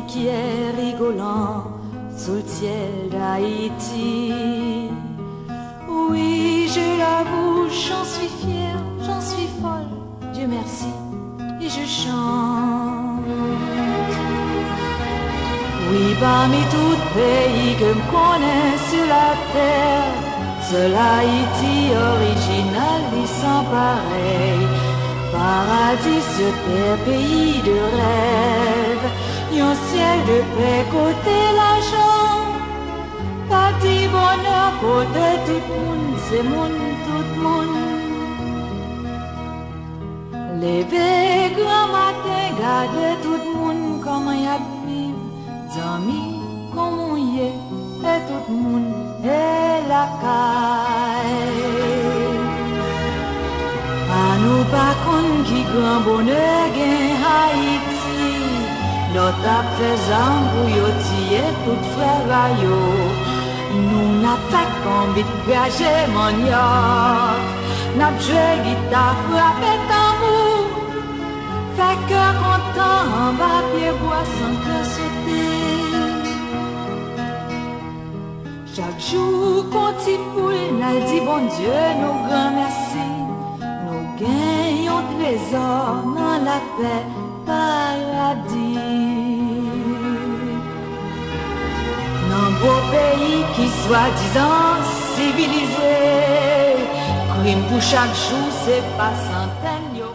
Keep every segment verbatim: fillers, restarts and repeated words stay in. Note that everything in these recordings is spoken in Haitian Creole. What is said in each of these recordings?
Qui est rigolant sous le ciel d'Haïti. Oui, je l'avoue, j'en suis fière, j'en suis folle, Dieu merci, et je chante. Wi, pami tout peyi ke m konnen sou latè, sèl Ayiti orijinal li san parèy. Paradi sou tè, peyi de rèv, yon syèl de pè kote lajan pa di bonè, kote tout moun se moun, tout moun. Leve granmaten, gade tout moun kòman y ap viv. Zanmi, kòman w ye? E tout moun e lakay. A nou pa konn ki gran bonè gen Ayiti. Lòt ap fè zam pou yo tiye tout frè a yo. Nou n ap fè konbit, graje manyòk. N ap jwe gita, frape tanbou. Fè kè kontan anba pye bwa san kè sote. Chak jou kon ti poul n al di Bondye nou granmèsi. Nou gen yon trezò nan lapè paradi. Nan gwo peyi ki swadizan sivilize, krim pou chak jou se pa santèn yo.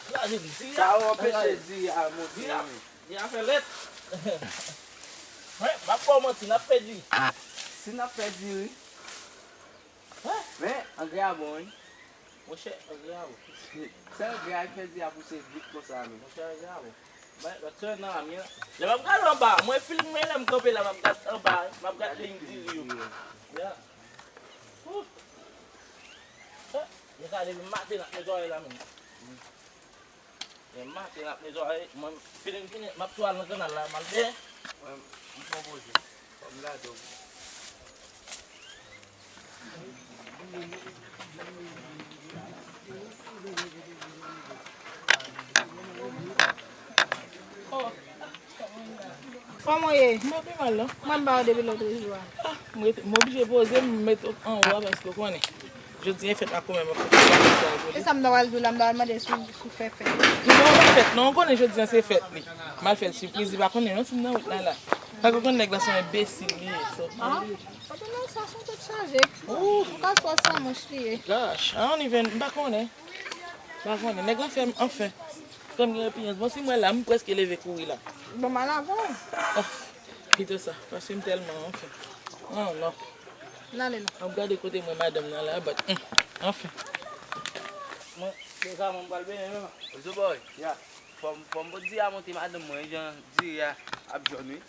Kraze diri a. Sa yo anpeche diri a monte. Diri a, diri a fè lèt. Mwen, m ap ba w manti, n ap fè diri. Si n ap fè diri. Men, angrè a bon, wi. Monchè, angrè a bon. Se angrè a ki fè diri a pouse vit konsa, men. Monchè, angrè a bon. Mwen, lòt semèn nan, la, mwen, lè m ap gade anba, mwen, fil mwen, lè m kanpe la, m ap gade anba, m ap gade liy diri yo. Ya. Ouh. Deja depi maten n ap netwaye la menm. Depi maten n ap netwaye, mwen fini m fini, m ap tou al nan kanal la, m al benyen. Mwen, m pran poze. Fò m gade w. Oh. Kòman w ye? Mwen pi mal non. Mwen m ba w depi lòt jou a. Ah, m rete, m oblije poze m, m met anwo a paske w konnen. Jodi a fèt la kòmè m ap fè sa pou li. E sa m ta pral di w la, m ta pral mande si w, si w fè fèt. Li pa fè fèt non, w konnen jodi a se fèt li. M al fè l sipriz, li pa konnen non si m nan wout la la. Paske w konnen nèg la se yon enbesil li ye, so. Ah, non, sa se yon tèt chaje. Ou ka swa sa manch li ye. Gosh, I don't even, m pa konnen. M pa konnen. Nèg la fè m anfen. Fè m gen repiyans. Bon, si m wè la, m prèske leve kouri la. Bon, m al avè w. Ah, pito sa. Paske m tèlman anfen. Oh, non. N ale non. M ap gade kote mwen madanm nan la, but, hmm, anfen. Mwen, deja, mwen pral benyen menm. Ozo boy. Ya. Fò m, fò m pot diri a monte madanm mwen, jan diri a ap jòn, wi.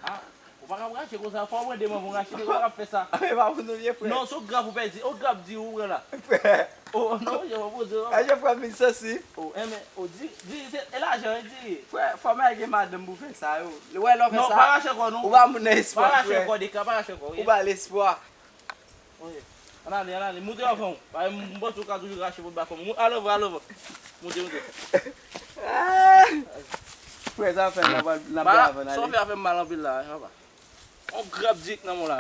Ah, ou pa ka rache konsa, fò w mande manman w rache, ou pa ka fè sa. E pa pou nou ye, frè. Non, se w grap ou pèdi, ou grap diri ou pran la. Frè. Oh, non, je pa poze non. Aje frè m vin sansi. Oh, enben, ou di, diri, se, e lajan, e diri. Frè, fò m al gen madanm pou fè sa, yo. Lè w wè lè w fè sa. Non, pa rache kò, non. Ou ba moun nan espwa, frè. Pa rache kò, deka, pa rache kò, wi. Ou ba l espwa. Oke. Ann ale, ann ale. Moute anvan w. Paske m, m panse w ka toujou rache pou bat fanm. Al anvan, al anvan. Moute, moute. Ah! Frè, sa fè n ap, n ap bay avan n ale. Sa w fè a fè m mal anpil la, papa. On grap dik nan men w la.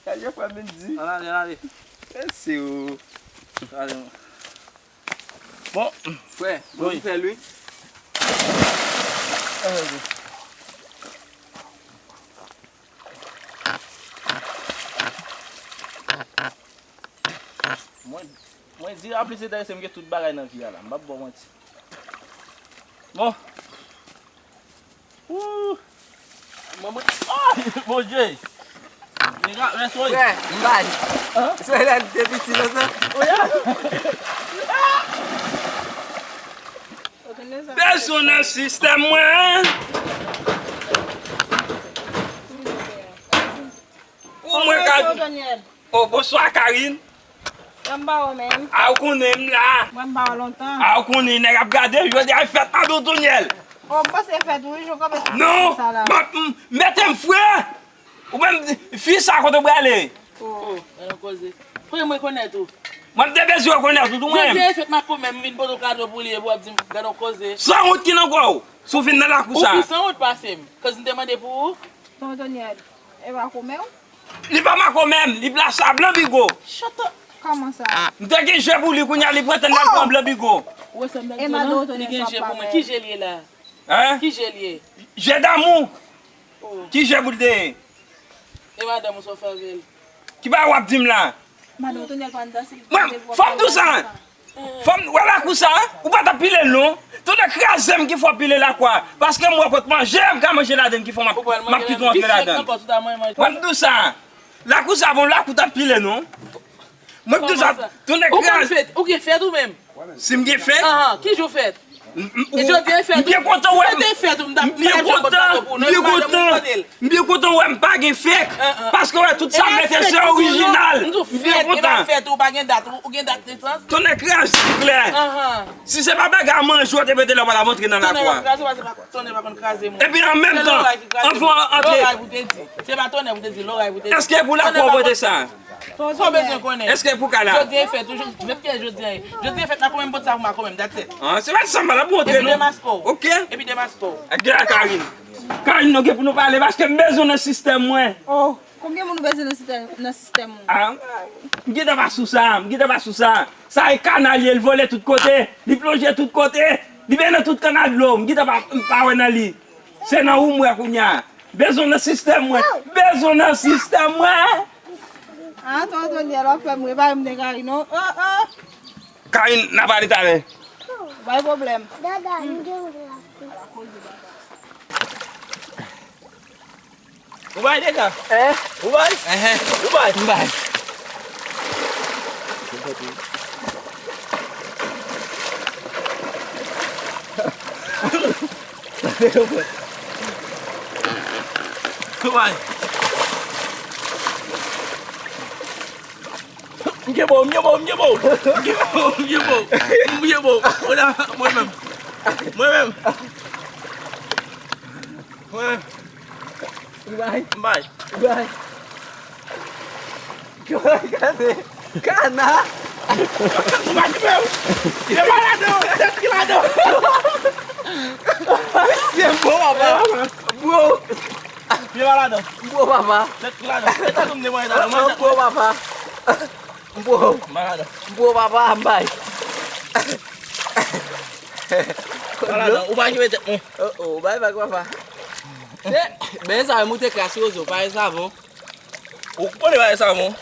Sa je frè m vin di. Ann ale, ann ale. Mèsi ou. Ale. Bon. Frè, mwen wi. Fè l wi. Mwen, mwen di a plis enterese m ke tout bagay nan vi a la. M p ap ba w manti. Bon. Ooh. Mwen, mwen, oh! Bondye! Nèg la, men soy. Frè, m bay. Hein? Soy la te piti konsa. Oya! Bezwen nan sistèm mwen. Ou mwen ka. Oh, bonswa, Karine. Mwen ba w menm. A, ou konnen m la. Mwen ba w lontan. A, ou konnen nèg ap gade, jodi a fèt nan Doudounyèl. Oh, m panse fèt, wi, jan w kanpe sou sa la. Non, m ap, m, mete m fre. Ou menm, fi sa kote w prale? Oh. Oh, gade yon koze. Frè, mwen konèt ou. Mwen m te bezwen rekonèt ou tou mwen menm. Jodi a e fèt Mako menm, m vin pote w kado pou li epi w ap di m gade yon koze. Sanwont ki nan kò w. Si w vin nan lakou sa. Ou pi sanwont pase m. Koz m te mande pou ou. Ton Daniel, e pa kòmè w? Li pa makomè m, li plas a blan bigo. Shut up. Kòman sa? M te gen je pou li, kounye a li pretann l al pran blan bigo. Ou wè sa m t ap di w lan? Li gen je pou mwen. Ki je l ye la? Hein? Ki je l ye? Je damou. Oh. Ki je pou l te ye? E madanm ou sa w fè avè l? Ki bagay w ap di m la? Madanm ou tounen l pa anndan si l pa gen pwoblèm. Fò m di w sa. Fò m wè lakou sa, ou pa t ap pile l non. Tonnè kraze m ki fè w pile lakou a. Paske m wè pot manje, m ka manje ladann ki fè m ap, m ap kite w antre ladann. Wè m di w sa. Lakou sa bon, lakou t ap pile non. Mwen m di w sa, tonnè kraze. Ou konn fèt, ou gen fèt ou menm? Si m gen fèt? Ahan, ki jou fèt? M, m, e jodi a e fèt, m byen kontan wè m, m byen kontan, m byen kontan, m byen kontan wè m pa gen fèk, paske wè tout sa m mete se orijinal, m byen kontan. E pa fèt ou, ou pa gen dat, ou, ou gen dat nesans? Tonnè kraze klè. Si se pa bagay a manje w te mete la, w pa t ap antre nan lakou a. Tonnè pa kraze, tonnè pa konn kraze moun. Epi an menm tan, anvan w antre. Loray pou te di. Se pa tonnè pou te di, loray pou te di. Èske pou lakou w pote sa? Sa w bezwen konnen? Èske pou kay la? Jodi a e fèt, ou jodi, jodi a e fèt, makomè m pote sa pou makomè m, that's it. Ah, se pa sa m pa t ap montre non. Epi demaske w. Ok. Epi demaske w. Ak gen la Karine. Karine, nou gen pou nou pale paske m bezwen w nan sistèm mwen. Oh, konbyen moun ou bezwen nan sistèm, nan sistèm ou? Ah, m gentan pa sou sa, m gentan pa sou sa. Sa e kanal ye, l vole tout kote, li plonje tout kote, li ben nan tout kanal dlo, m gentan pa, m pa wè nan li. Se nan ou m wè kounye a. Bezwen w nan sistèm mwen. Bezwen w nan sistèm mwen. Ah, tonton Daniel, w ap fè m repare m de Karine non. Oh, oh. Karine, n a pale talè. Pa gen pwoblèm. Dada, m gen yon laptop. Ou bay deja? Hein? Ou bay? Enhen. Ou bay? M bay. Ou bay? M gen bo, m gen bo, m gen bo. M gen bo, m gen bo. M gen bo. Mwen menm. Mwen menm. Mwen menm. Ou bay? M bay. Ou bay? Gade. Kana. Ou pa kite m. Pye pa ladan. Tèt ki ladan. Mesye, m bo papa. Bro. Pye pa ladan. M bo papa. Tèt ki ladan. Tèt ki ladan. M bo papa. M bo. M pa ladan. M bo papa, m bay. Pa ladan. Ou pa kite tèt mwen. Oh, oh, bay vag papa. Se, ben sa, moute kras, Wozo, pa gen savon. Ou konnen pa gen savon.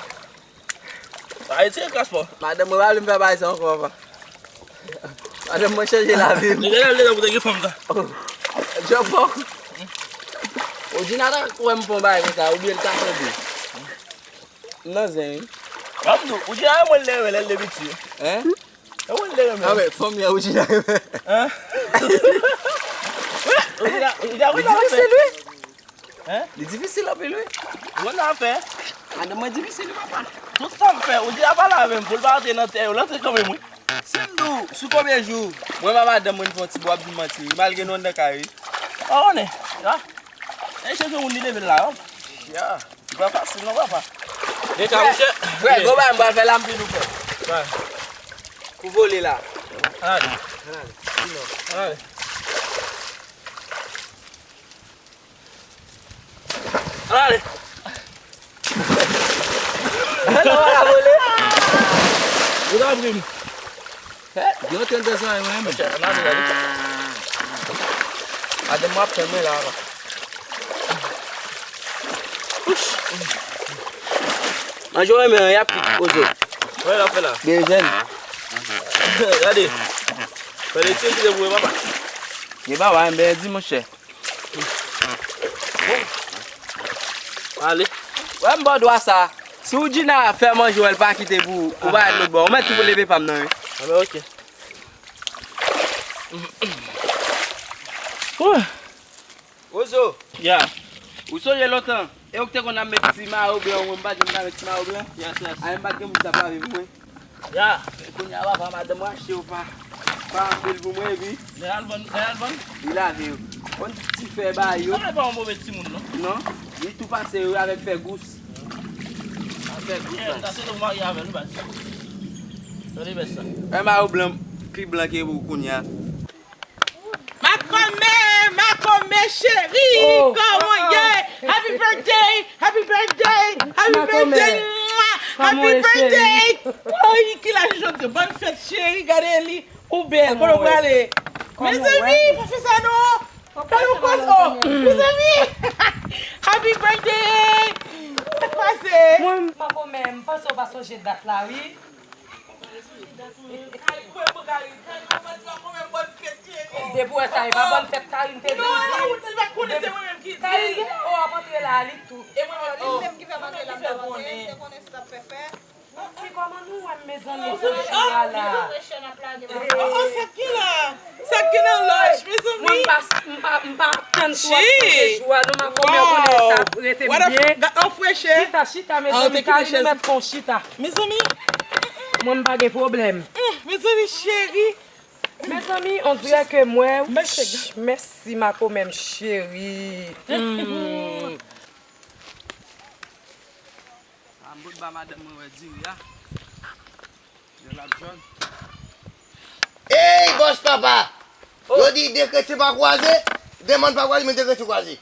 Pa retire kras mwen. Madanm mwen pa vle m fè bagay sa ankò, papa. Madanm mwen chanje lavi m. Li te leve pou te gen fanm sa. Oh. Djòbò. Ou di Nata kwè m fè yon bagay konsa, oubyen l ta tande. M nan zen, wi. Mwen di, ou di a mwen lè, lè l te piti. Hein? E mwen lè, men. Ah, men, fanm li a, ou di a. Hein? Ou di a, ou di a, ou di a, ou di a, ou di a, ou di a, ou di a, ou di a, ou di a, ou di a, Hein? Li difisil anpil, wi. Ou konn sa m fè? Madanm mwen difisil, wi, papa. Tout sa m fè, ou di a pale avè m pou l pa antre nan tè yo, l antre kanmenm, wi. Si m di w, sou konbyen jou, mwen pa madanm mwen fè yon ti bò ap di m manti, wi, malgre nou anndan kay, wi. Pa konnen, ya. E chèche moun li leve l la, yo. Ya. Li pa fasil, non, papa. Frè, frè, gwo bagay m pral fè la, m fin ou fè. Pou vole la. Ann ale. Ann ale. Sinon. Ann ale. Ann ale. Ann ale, ann ale. Ou ta prim. He, gen yon tenten zòrèy mwen menm. Ann ale, ann ale. Madanm mwen ap tann mwen la, papa. Manje w renmen an, y ap kwit, Wozo. Wè l ap fè la. Gen jèn. Gade. Fè l etire kite pou mwen, papa. Gen papa, men di, monchè. Ale. Wè m ba w dwa sa. Si w di Djina fè manje w, l pa kite pou ou, ou pa al lòt bò. Ou mèt tou pou leve pa m nan, wi. Anben, oke. Wozo. Ya. Ou sonje lontan? E ou k te konn ap met ti mayo blan, mwen m pa t janm ka met ti mayo blan. Yes, yes. A, mwen m pa t gen moun k t ap lave pou mwen. Ya. Kounye a papa, madanm mwen achte yo pa, pa anpil pou mwen, epi. Lè al vann, lè al vann. Li lave yo. Konn ti fè ba yo. Sa pa yon move timoun, non? Non. Li tou pase yo avèk fè gous. Avèk gous la. Sa se nou marye avè l, wi, baz. Tande bèt sa. E mayo blan, ki blan ki pou kounye a. Makomè, makomè cheri, kòman w ye? Happy birthday, happy birthday, happy birthday, mwa, happy birthday. Woy, ki laj jodi, bòn fèt cheri, gade li, ou bèl, kote w prale? Mezanmi, pa fè sa non. Fè yon pòz, oh, mezanmi. Happy birthday. Sa k pase? Mwen, makomè, m panse w pa sonje dat la, wi. Depi w wè sa, e pa bòn fèt Karine te di. Depi Karine gen, oh, ap antre la, li tou. E mwen menm, oh, li menm ki fè m antre la, m t ap antre, m te konnen sa t ap fè fè. Ki kòman nou wè m, mezanmi, sou jou a la? Oh, oh, sa k gen la? Sa k gen nan lòj, mezanmi? Mwen, m pa, m pa, m pa tann sou ap sonje jou a, non, makomè, konnen sa, rete m byen. Gad yon frechè. Chita, chita, mezanmi, Karine, nou mèt fè yon chita. Mezanmi. Mwen, m pa gen pwoblèm. Mm, mezanmi, cheri. Mezanmi, on dirè ke mwen, mèsi, makomè m cheri. Mm. A, m pot ba madanm mwen wè diri a. Lè l ap jòn. Ey, bòs papa! Yo di de kretyen pa kwaze, de mòn pa kwaze, men de kretyen kwaze.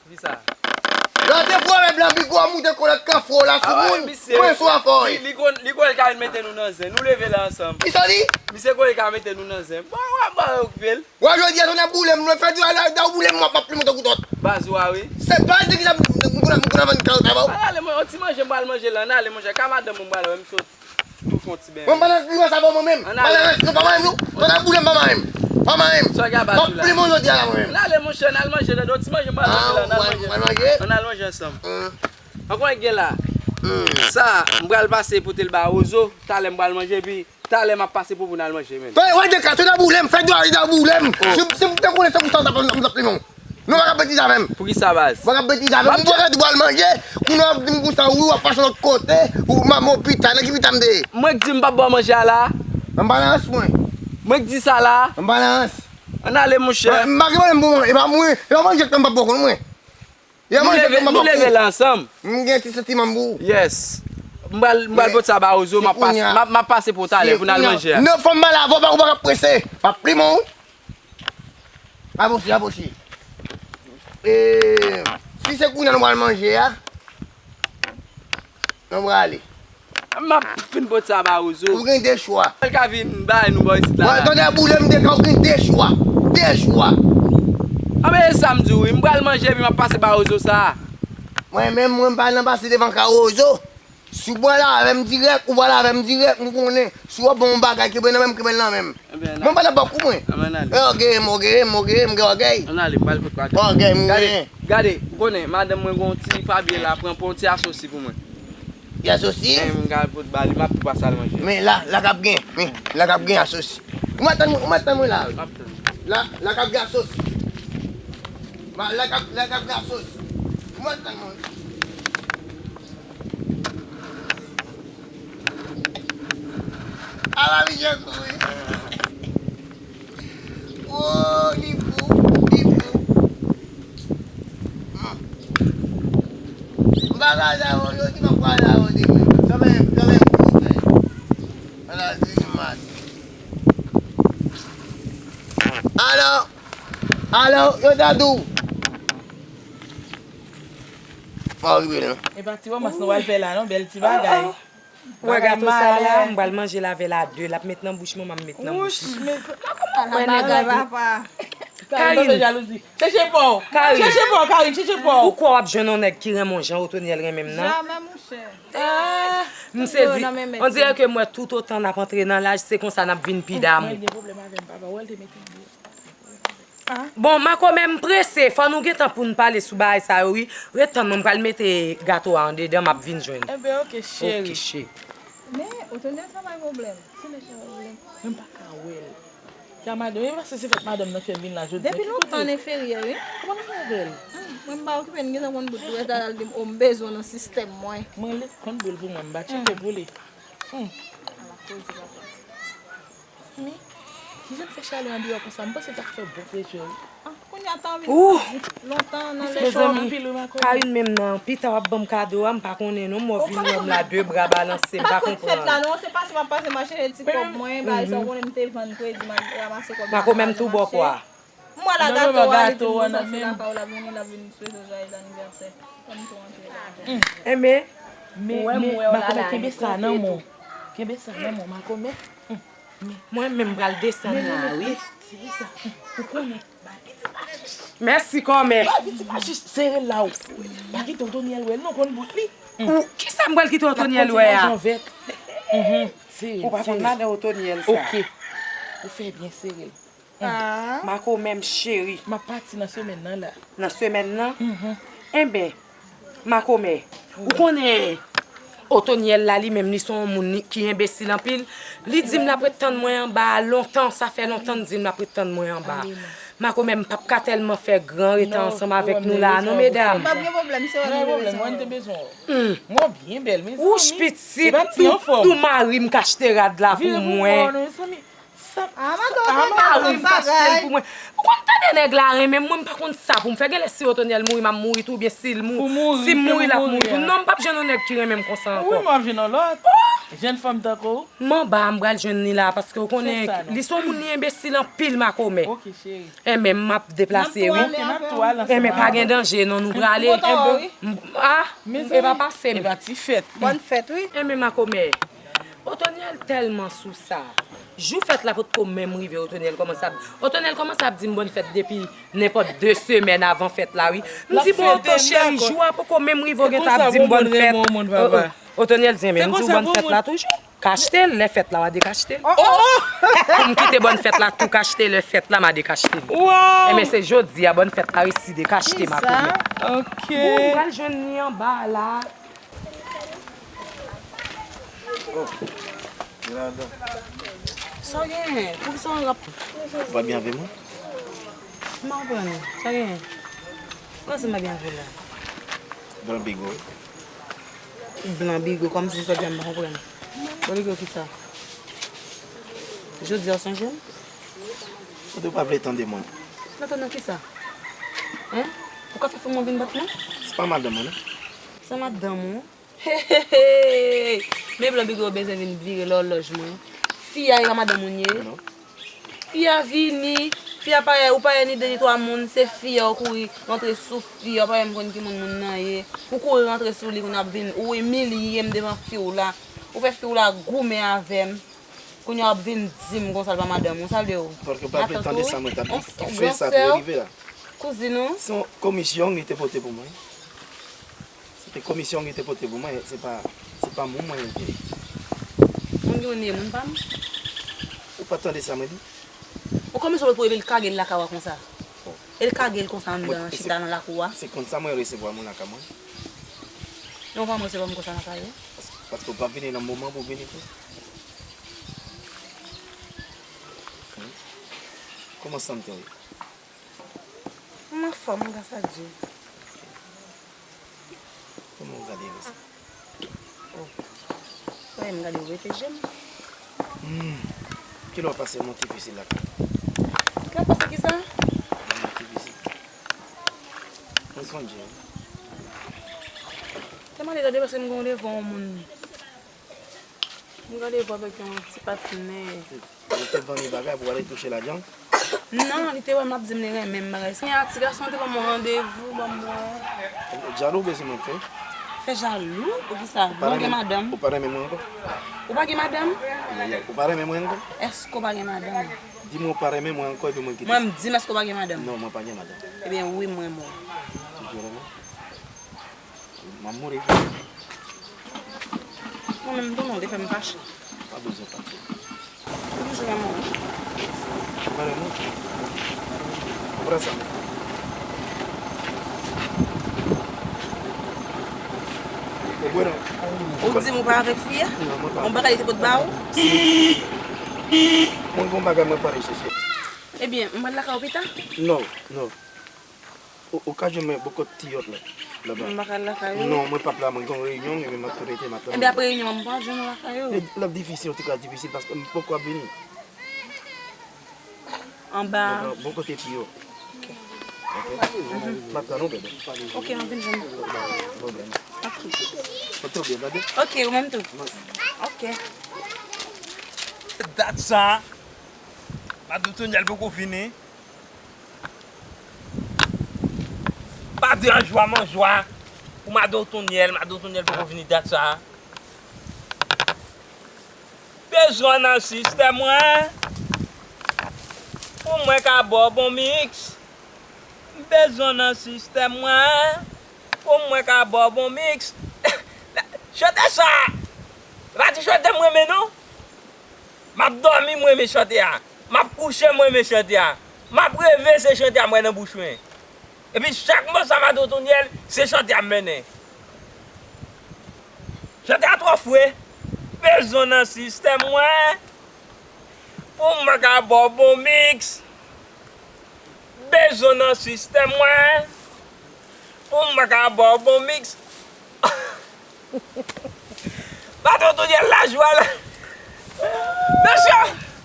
Kisa? Lè w te fò wè blan bigo a moute kolèt kafou la sou moun, mwen sou afè w. Li, li kon, li kwè l ka vin mete nou nan zen. Nou leve la ansanm. Kisa w di? Misye kwè l ka mete nou nan zen. Bon, w ap ba yo okipe l. Wè jodi a, tonè boule m, mwen fè di a la, da boule m, m ap plimen tankou tòt. Baz ou a, wi. Se baz de ki sa m, m, m, m, m konn vann kay ou sa ba w. Al ale, mwen, yon ti manje m pral manje la, ann ale, monchè, ka madanm mwen m pral wè m sot tou fè yon ti beny. Mwen pa nan grimas avè w mwen menm. Ann ale. Pa nan rès, non, pa manyen m, non. Tonè boule m, pa manyen m. Pa manyen m. Sa w gen a baz ou la? M ap plimen w jodi a la mwen menm. Ann ale, monchè, ann al manje, tande, yon ti manje m pral manje la, ann al manje. Ann al manje ansanm. Ann al manje ansanm. Ankò yon gen la. Sa, m pral pase pote l ba Rozo, talè m pral manje, epi Talè m ap pase pou pou n al manje, menn. Fè, wè de ka, tonè boule m, fè dwa, dwa boule m. Si, si m te konnen se pou sa, m t ap, m t ap plimen w. Non, pa ka betize avè m. Poukisa, baz? Pa ka betize avè m. M wè tou pral manje, kounye a w ap di m konsa, wi, w ap pase lòt kote, ou m a m opital, nan ki pita m te ye? Mwen k di m p ap ba w manje a la. M pa nan rans, mwen. Mwen k di sa la. M pa nan rans. Ann ale, monchè. Mwen, m pa gen pwoblèm pou mwen, e pa mwen, e pa manje k m p ap ba w konn mwen. Nou leve, nou leve la ansanm. M gen ti santiman pou ou. Yes. M pral, m pral pote sa ba Rozo, m ap pase, m ap, m ap pase pou talè, pou n al manje a. Non, fò m pale avè w, pa ou pa ka prese. M ap plimen w. Apwoche, apwoche. E, si se kounye a nou pral manje a, nou prale. M ap fin pote sa ba Rozo. Ou gen de chwa. L ka vin bay nou bò isit la. Wè, tonè boule m de ka, ou gen de chwa. De chwa. A, men e sa m di w, wi. M pral manje, epi m ap pase ba Rozo sa. Mwen menm, mwen m pa nan pase devan ka Rozo. Si w pral avè m dirèk, ou pral avè m dirèk, m konnen. Si w ap ban m yon bagay, kenbe nan men m, kenbe l nan men m. Mwen pa nan bòk ou mwen. Ògèy m, ògèy m, ògèy m, gen ògèy. Ann ale, m pral pot pake. Ògèy m genyen. Gade, gade, ou konnen, madanm mwen gen yon ti fabye la, pran, pran yon ti asosi pou mwen. Ti asosi? Mwen ka pot ba li, m ap tou pase al manje. Men la, la k ap gen, men, la k ap gen asosi. Ou mèt tann mwen, ou mèt tann mwen la. M ap tann. La, la k ap gen asosi. Ma, la k ap, la k ap gen asosi. Ou mèt tann mwen. Ala Michel kouri. Oh, li fou, li fou. Hmm. M pa ka la, yo di m ap pale avè w demen. Kanmenm, kanmenm, pou mwen. Ala grimas. Alo, alo, yo ta di w. Pa okipe l non. E pa ti wòmas nou pral fè la non, bèl ti bagay. Wè gato sa la, m pral manje l avè l a de, l ap met nan bouch mwen, m ap met nan bouch li. Ala bagay papa. Karine. Chèche pa w. Karine. Chèche pa w, Karine, chèche pa w. Ou kwè w ap jwenn yon nèg ki renmen w jan Otoniel renmen m nan? Jamè, monchè. M sezi. On dirè ke m wè toutotan n ap antre nan laj, se konsa n ap vin pi damou. Mwen gen pwoblèm avè m, papa. Wè l te mete m deyò. Bon, makomè, m prese, fò nou gentan pou n pale sou bagay sa yo, wi. Ret tann mwen, m pral mete gato a andedan, m ap vin jwenn ou. Enben, oke, cheri. Oke, cheri. Men, Otoniel sa bay pwoblèm. Se mesye bay pwoblèm. Mwen pa ka wè l. Sa madanm, e paske se fèt madanm nan fè m vin la jodi a. Depi lontan, n enferyè, wi. Kòman nou fè avè l? Hmm, mwen m pa okipe l, m gentan konn bout dwèt la, l al di m, o, m bezwen w nan sistèm mwen. Mwen ret konn boul pou mwen, m pa tcheke pou li. Hmm. Ala koze, papa. Men, kijan l fè chalè andeyò konsa? M panse l t ap fè bon presyon, wi. Ah, Ou! Lontan nan lè. Mezanmi, Karine menm nan, pita w ap ban m kado a, m pa konnen non, m wè w vin wè m la, de bra balanse, m pa konprann. Fèt la non, se pase m ap pase mache ti kòb mwen, bagay sa w konnen m te vann kredi, m al ranmase kòb la. Mako menm tou bò kwa. M wè la gato a, li di m konsa se lakay w l ap vini, l ap vin swete w joyeux anniversaire. Fò m tou antre la. Enben, men, men, Mako men kenbe sa nan men w. Kenbe sa nan men w, Mako men. Mwen menm m pral desann la wi. Sere sa. Ou konnen. Mèsi kòmè. Ba piti pa jis sere l la ou. Pa kite Otonyèl wè l non, konn bout li. Ou kisa m pral kite Otonyèl wè a? Ou pa konn madan Otonyèl sa. Ok. Ou fè byen sere l. Mako menm cheri. M ap pati nan semèn nan la. Nan semèn nan? Enben, Makomè, ou konnen Otonyèl la li menm li se yon moun ki enbesil anpil. Li di m l ap ret tann mwen anba a lontan, sa fè lontan l di m l ap ret tann mwen anba a. Makomè, m p ap ka tèlman fè gran retè ansanm avèk nou la a non medam. Wouch pitit, tou mari m k achte rad la pou mwen. Sa, ah, madanm, ah, madanm, m pa achte l pou mwen. Ou konn tande nèg la renmen m, mwen m pa konn sa pou m fè. Genlè si Otonyèl mouri, m ap mouri tou, oubyen si l mou-, si m mouri, l ap mouri tou. Non, m p ap jwenn yon nèg ki renmen m konsa ankò. Wi, m ap jwenn yon lòt. Jèn fanm tankou w. M anba a, m pral jwenn li la, paske ou konnen, li se yon moun li enbesil anpil, makomè. Ok, cheri. Enben, m ap deplase, wi. Enben, pa gen danje, non, nou prale. Enben, ah, e pa pase m. E pa ti fèt. Bòn fèt, wi. Enben, makomè. Otonyèl tèlman sou sa. Jou fèt la potko menm rive, Otonyèl kòmanse ap, Otonyèl kòmanse ap di m bòn fèt depi nenpòt de semèn avan fèt la, wi. M di, bon, to cheri, jou a poko menm rive, ou gentan ap di m bòn fèt. Otonyèl di, men m di w bòn fèt la toujou. K achte l, lè fèt la, w a dekachte l. Pou m kite bòn fèt la tou k achte, lè fèt la, m a dekachte l. Enben, se jodi a, bòn fèt la resi dekachte, makomè. Bon, m pral jwenn li anba a la. Oh, gen ladan. Sa w genyen? Poukisa w ap... Ou pa byen avè mwen? M pa konprann. Sa w genyen? Kòman sa m pa byen avè w la? Blan bigo. Blan bigo, kòmsi sa w di a m pa konprann. Blan bigo kisa? Jodi a w sonje m? Kote w pa vle tande mwen? Tande nan kisa? Hen? Ou ka fè fanm ou vin bat mwen? Se pa madanm ou, non? Se madanm ou? Hey, hey, hey! Men blan bigo bezwen vin vire lòlòj mwen. Fi a e pa madanm ou l ye? Non. Fi a vini, fi a pa wè, ou pa wè ni de ni twa moun, se fi a ou kouri rantre sou fi a, ou pa menm konn ki moun moun nan ye. Ou kouri rantre sou li, kounye a ap vin, ou imilye m devan fi w la. Ou fè fi w la goumen avè m. Kounye a w ap vin di m konsa l pa madanm ou, sa vle w? Paske w pa vle tande sa mwen t ap di ki fè sa te rive la. Kouzin ou? Se yon komisyon li te pote pou mwen. Se te komisyon li te pote pou mwen, se pa, se pa moun mwen li te ye. Moun ki moun li ye, moun pa m? Ou pa tande sa mwen di? Ou komisyon pou epi l kage l lakay ou a konsa? E l kage l konsa anndan chita nan lakou a? Se konsa mwen resevwa moun lakay mwen. Non, ou pa resevwa m konsa lakay ou? Paske, paske ou pa vini nan moman pou vini tou. Kòman santi w ye? M anfòm, gras a Dye. Kòman w gade konsa? Oh. Frè m, gade w rete jèn. Hmm. Kilè w pase moman difisil la? Kilè w pase kisa? Moman difisil. Mwen sonje. Te mande tande paske m gen yon devan yon moun. M gade pou avèk yon ti patnè. Ou te vann li bagay pou ale touche lajan? Non, li te wè m ap di m li renmen m bagay sa. Kounye a ti gason an te ban m yon randevou, ban m wè. Jalou bezwen mwen fè? Fè jalou? Poukisa? Bon, gen madanm. Ou pa renmen mwen ankò? Ou pa gen madanm? Ou pa renmen mwen ankò? Èske w pa gen madanm? Di mwen ou pa renmen mwen ankò epi mwen kite. Mwen m di m èske w pa gen madanm? Non, mwen pa gen madanm. Ebyen wi, m renmen w. Ou toujou renmen? M ap mouri. Mwen menm tou non, ou te fè m fache. Pa bezwen fache. Ou toujou renmen mwen. Ou pa renmen mwen? Ou pran sa. Ou di m ou pa avèk fi a? Non, mwen pa. Yon bagay li te pot ba ou? Mwen gon bagay mwen prale chèche. Ebyen, m pral lakay ou pita? Non, non. Ou, ou ka jwenn mwen bò kote Tiyòt la, laba. Mwen pa ka al lakay ou? Non, mwen p ap la, mwen gen yon reyinyon, men m ap tou rete, m ap tann ou. Ebyen, apre reyinyon an, mwen pa jwenn ou lakay ou? L ap difisil, yon ti kras difisil, paske m poko ap vini. Anba. Bò, bò kote Tiyòt. Ok. M ap tann ou, bebe. Ok, m ap vin jwenn ou. Ok. Ok, ou menm tou. Ok. Dat sa, Madan Otonyèl poko vini. Madan Anjwa, Manjwa, pou Madan Otonyèl, Madan Otonyèl poko vini dat sa. Bezwen nan sistèm mwen pou mwen ka ba w bon miks. M bezwen nan sistèm mwen pou mwen ka ba w bon miks. Chante sa! Pa di chante m renmen non. M ap dòmi m renmen chante a. M ap kouche m renmen chante a. M ap reve se chante a m wè nan bouch mwen. Epi chak mo sa Madan Otonyèl se chante a m mennen. Chante a twò fre. Bezwen nan sistèm mwen pou mwen ka ba w bon miks. Bezwen nan sistèm mwen pou mwen ka ba w bon miks. Madan Otonyèl lajwa la. Mesye,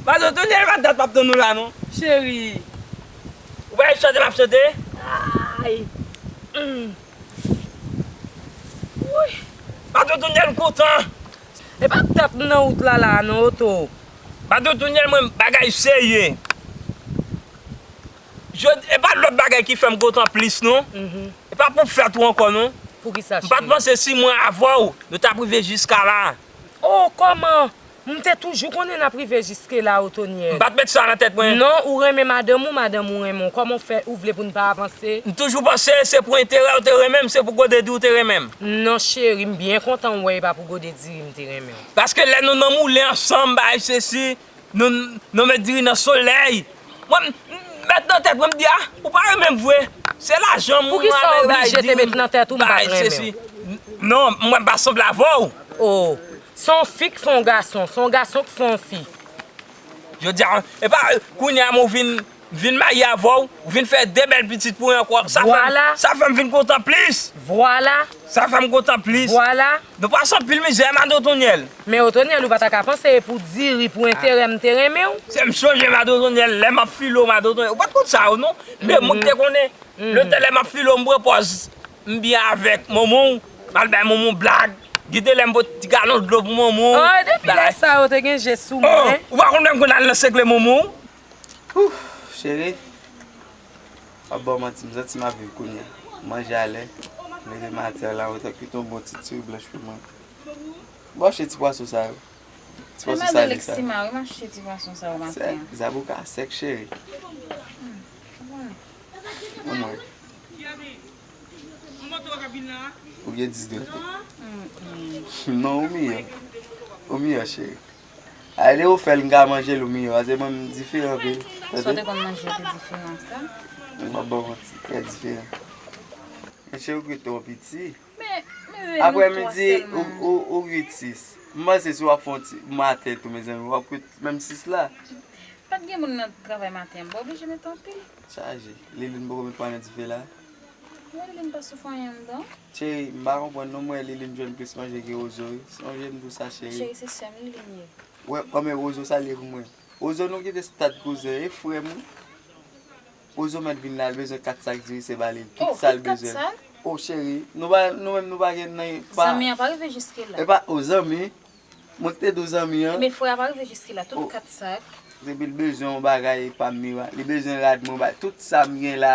Madan Otonyèl pa dat m ap tann ou la non. Cheri. Ou pa chante m ap chante? Ay. Mm. Woy. Madan Otonyèl m kontan. E pa dat m nan wout la la non oto. Madan Otonyèl mwen bagay serye. Jodi, e pa lòt bagay ki fè m kontan plis non. E pa pou fèt ou ankò non. Poukisa cheri? M pa t panse si mwen avè w, nou t ap rive jiska la. Oh, kòman? M te toujou konnen n ap rive jiske la, Otonyèl. M pa t met sa nan tèt mwen. Non, ou renmen madanm ou, madanm ou renmen w. Kòman w fè ou vle pou n pa avanse? M toujou panse se pou enterè w te renmen m, se pou gode di w te renmen m. Non, cheri, m byen kontan w wè e pa pou gode diri m te renmen w. Paske lè nou nan moulen ansanm, bay sesi, Nou, nou met diri nan solèy. Mwen, m met nan tèt mwen, m di, a, ou pa renmen m vre. Se lajan m. Poukisa w oblije te met nan tèt ou m pa t renmen w? Non, mwen pa sanble avè w. Oh, se yon fi k fè yon gason, se yon gason k fè yon fi. Jodi a, e pa, kounye a, mwen vin, vin marye avè w, ou vin fè de bèl pitit pou mwen ankò. Sa fè m, sa fè m vin kontan plis. Vwala. Sa fè m kontan plis. Vwala. Nou pase anpil mizè, Madan Otonyèl. Men Otonyèl, ou pa ta ka panse e pou diri, pou enterè m te renmen w. Se m sonje Madan Otonyèl, lè m ap file w, Madan Otonyèl. Ou pa t konn sa yo non. Men mwen ki te konnen. Lè te lè m ap file w, m pran pòz m byen avèk manman w, m al bay manman w blag. Gite lè m pot ti galon dlo pou manman w. Oh, depi lè sa yo te gen je sou mwen. Ou pa konn lè m konn al nan sekle manman w. Ouf, cheri. M ap ba w manti, m santi m ap viv kounye a. M manje alè, m leve maten an la, ou te kite yon bon ti diri blanch pou mwen. Bon, achte ti pwason sa yo. Ti pwason sale sa. Wi, m achte ti pwason sa yo maten an. Zaboka sèk, cheri. Ou mwen. Ou gen dis dwèt. Non, ou miyò. Ou miyò, cheri. Ay, lè ou fè l, m ka manje l, ou miyò. Paske mwen, m diferan anpil. Sa w te konn manje yo te diferan, sa? M ap ba w manti, trè diferan. Men cheri, ou gen twò piti. Apre midi, ou, ou, ou kwit sis. M panse si w ap fè yon ti maten tou, mezanmi, w ap kwit menm sis la. Pa t gen moun nan travay maten an, m pa oblije met anpil. Chaje. Liline poko met pwa nan dife la. Mwen, Liline pa soufri anyen anndan. Cheri, m pa konprann non, mwen Liline jwenn plis manje ke Rozo wi. Sonje m di w sa, cheri. Cheri, se sè m Liline ye. Wè, kòman Rozo sa l ye pou mwen. Rozo nou kite stad kouzen, e frè m wi. Rozo mèt vin la, l bezwen kat sak diri, se ba li l tout sa l bezwen. Oh, kit kat sak? Oh, cheri, nou pa, nou menm nou pa gen nan pa. Zanmi an pa rive jiske la. E pa, oh, zanmi. Mwen ki te di w zanmi an. Men frè a pa rive jiske la, tout kat sak. Depi l bezwen yon bagay, e pa m li ba. Li bezwen rad mwen ba. Tout sa m gen la,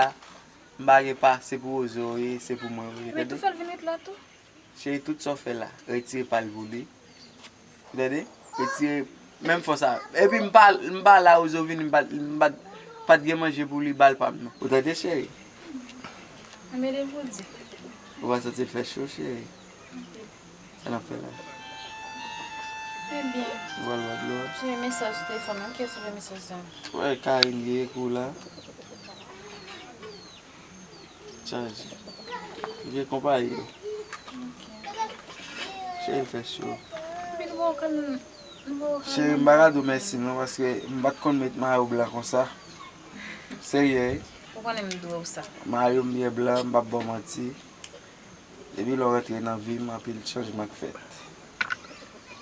m pa gen pa, se pou Rozo ye, se pou mwen, ou tande? Men tou fè l vin ret la tou. Cheri, tout sa w fè la, retire pa l pou li. Ou tande? Retire menm fòs a. Epi m pa, m pa la, Rozo vini, m pa, m pa, pa t gen manje pou li, ba l pa m non. Ou tande, cheri? Mwen mele pou di. Ou pa santi l fè cho, cheri? Sa n ap fè la? Ebyen. Ou pral bwè dlo a? Cheri, mesaj sou telefòn nan, kiyès ou voye mesaj sa? Wè, Karine ki ekri w la. Chaje. Li gen konpayi yo. Cheri, l fè cho. Epi nou pa wè okenn, nou pa wè okenn. Cheri, m pa ka di w mèsi non, paske m pa t konn met mayo blan konsa. Serye wi. Ou konnen m dwe w sa. Mayo m byen blan, m p ap ba w manti. Depi lè w rantre nan vi m, anpil chanjman k fèt.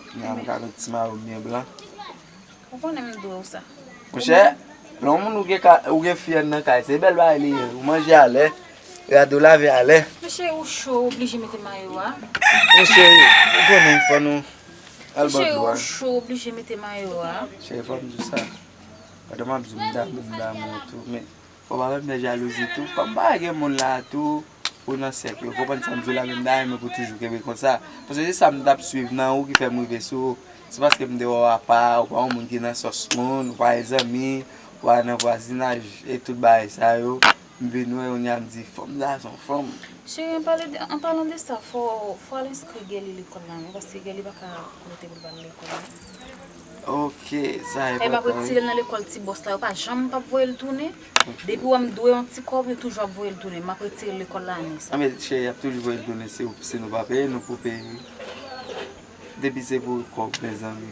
Kounye a m ka met ti mayo m byen blan. Ou konnen m dwe w sa. Monchè, Lè yon moun ou gen ka, ou gen fi anndan kay, se bèl bagay li ye. Ou manje alè, rad ou lave alè. Men cheri, ou cho, ou oblije mete mayo a. Men cheri, ou konnen fò nou al ban dlo a. Cheri, ou cho, ou oblije mete mayo a. Cheri, fò m di w sa. Pandan m ap di w m damou, m damou w tou, men fò w pa fè m fè jalouzi tou. Kòm pa gen moun la tou, ou nan sèk yo, konprann sa m di w la, men m ta renmen pou toujou kenbe konsa. Paske se sa m t ap swiv nan ou ki fè m rive sou ou. Se paske m te wè w apa, ou pa yon moun ki nan sòs moun, ou pa gen zanmi, ou pa nan vwazinaj, e tout bagay sa yo. M vin wè, kounye a m di, fanm sa se yon fanm. Cheri, an pale de, an palan de sa, fò, fò al enskri Gelly lekòl la, non, paske Gelly pa ka rete pou l pa al lekòl la. Ok, sa e enpòtan, wi. M ap retire l nan lekòl ti bòs la, yo pa janm p ap voye l tounen. Depi w wè m dwe yon ti kòb, yo toujou ap voye l tounen. M ap retire l lekòl la ane sa. Anben, cheri, y ap toujou voye l tounen, se, se nou pa peye, nou pou peye, wi. Depi se pou kòb, mezanmi.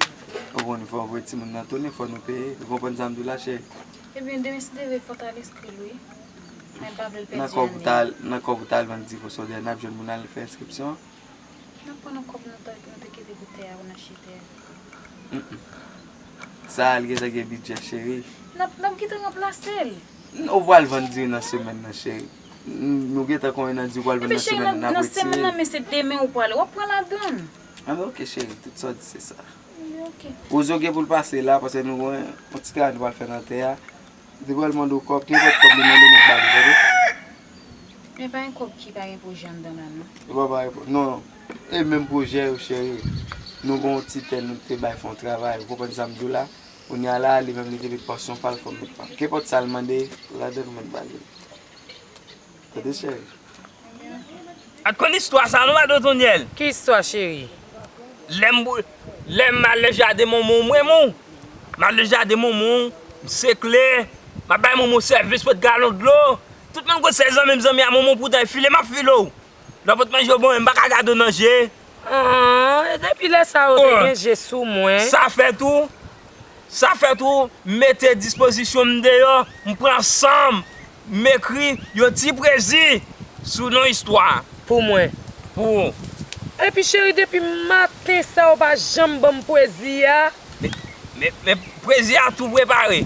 Ou konnen fò voye timoun nan tounen, fò nou peye. Ou konprann sa m di w la, cheri? Ebyen, demen si Dye vle, fò w t al enskri l, wi. Men m pa vle l pèdi ane. Nan kòb ou t al, nan kòb ou t al vann divo sodè, n ap jwenn moun al fè enskripsyon an? N ap pran nan kòb nou te, nou te kite pou tè a, pou n achte tè a. Mm, mm. Sa a, li gentan gen bidjè, cheri. N ap, n ap gentan ranplase l. N-, ou pral vann diri nan semèn nan, cheri. N-, nou gentan konbyen nan diri w pral vann nan semèn nan, n ap retire l. Epi cheri, nan, nan semèn nan, men se demen ou prale. W ap pran ladan l. Anben, ok, cheri, tout sa w di, se sa. Anben, ok. Wozo gen pou l pase la, paske nou gen yon ti travay nou pral fè nan tè a. Li pral mande w kòb, nenpòt kòb li mande w, mèt ba li, tande? Men pa gen kòb ki pa gen pwojè anndan la, non. Li pa pa gen pwo-, non. E menm pwojè yo, cheri. Nou gen yon ti tè nou te bay fè yon travay. Ou konprann sa m di w la? Kounye a la, li menm li te met pansyon pa l, fò m met pa m. Kenpòt sa l mande, ladan l mèt ba li. Tande, cheri. A t konn istwa sa non, Mado Tonyèl? Ki istwa, cheri? Lè m, lè m al nan jaden manman w, m renmen w. M al nan jaden manman w, m sekle, m ap bay manman w sèvis, pot galon dlo. Tout moun konn se zanmi m, zanmi a manman w, poutan e file m ap file w. Lè w pot manje w ban mwen, m pa ka gade w nan je. An, e depi lè sa yo te gen je sou mwen. Sa fè tou, Sa fè tou, m mete dispozisyon m deyò, m pran san m, m ekri yon ti pwezi sou yon istwa. Pou mwen. Pou ou. Epi cheri, depi maten sa ou pa janm ban m pwezi a. Men, men, men pwezi a tou prepare.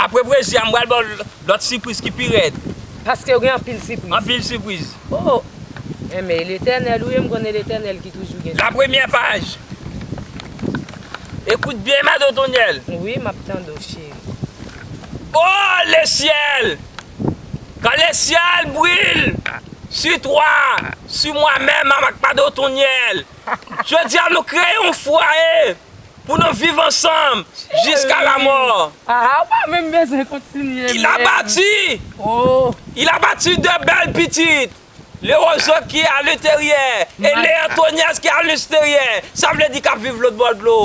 Apre pwezi a, m pral ba w lòt sipriz ki pi rèd. Paske ou gen anpil sipriz. Anpil sipriz. Oh! Enben, e Letènèl ou ye, m konnen Letènèl ki toujou gen sipriz. La premyè paj. Écoute bien, Mado Tonyèl. Wi, m ap tande w, cheri. Oh, le ciel! Quand le ciel brille sur toi, sur moi-même, avèk Mado Tonyèl. Jodi a, nou kreye yon fwaye. Pou nou viv ansanm jiska lamò. Ah, ou pa menm bezwen kontinye menm. Il a bâti. Oh. Il a bâti de belles petites. Le roseau qui est à l'intérieur et Léa Tonyèl qui est à l'extérieur. Sa vle di k ap viv lòt bò dlo.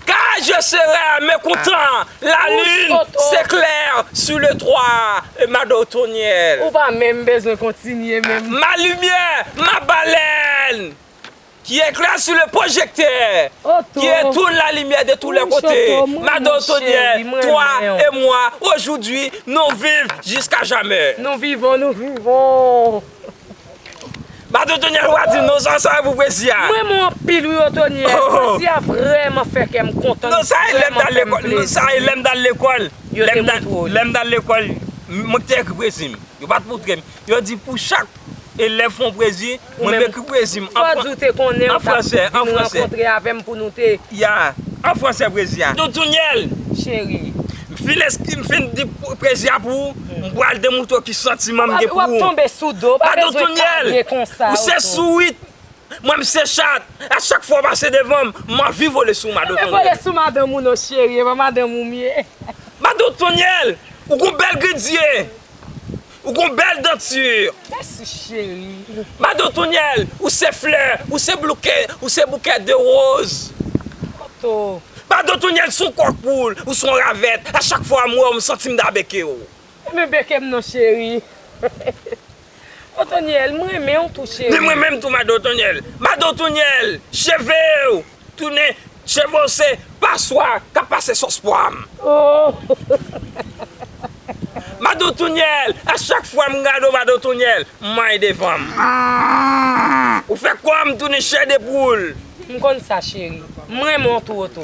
Car je serai mécontent, la lune s'éclaire sur le toit, Mado Tonyèl. Ou pa menm bezwen kontinye menm. Ma lumière, ma baleine. Qui éclaire sur le projecteur, qui étoile la lumière de tous les côtés. Mado Tonyèl, toi et moi, aujourd'hui, nous vivons jusqu'à jamais. Nous vivons, nous vivons. Mado Tonyèl, w a di non, sa, sa pou pwezi a. Mwen, mwen anpil, wi, Otonyèl. Pwezi a vrèman fè kè m kontan. Non, sa e lè m t al lekòl. Non, sa e lè m t al lekòl. Lè m t al lekòl, mwen ki te ekri pwezi m. Yo pa t montre m. Yo di pou chak elèv fè yon pwezi, mwen m ekri pwezi m an fransè, an fransè. Fò di w te konnen, w t ap vin rankontre avè m pou nou te. Ya, an fransè pwezi a. Mado Tonyèl. Cheri. M fin eskri, m fin di pwezi a pou ou, m pral demontre w ki santiman m gen pou ou. W ap tonbe sou do, w pa bezwen kale konsa. Mado Tonyèl, ou se sourit. Mwen, m se chat. A chak fwa w pase devan m, m anvi vole sou madanm ou. Vole sou madanm ou non, cheri. E pa madanm ou m ye. Mado Tonyèl, ou gon bèl grenn zye. Ou gon bèl danti. Mèsi, cheri. Mado Tonyèl, ou se flè, ou se bouke, ou se bouke de woz. Koto. Mado Tonyèl, se yon kòk poul, ou se yon ravèt. A chak fwa m wè w, m santi m ta beke w. Men beke m non, cheri. Otonyèl, m renmen w tou, cheri. Men mwen menm tou, Mado Tonyèl. Mado Tonyèl, cheve w tounen, cheve w se paswa k ap pase sòs pwa m. Oh. Mado Tonyèl, a chak fwa m gade w, Mado Tonyèl, m manyen devan m. Ou fè kò m tounen chè de poul. M konn sa, cheri. M renmen w tou, Oto.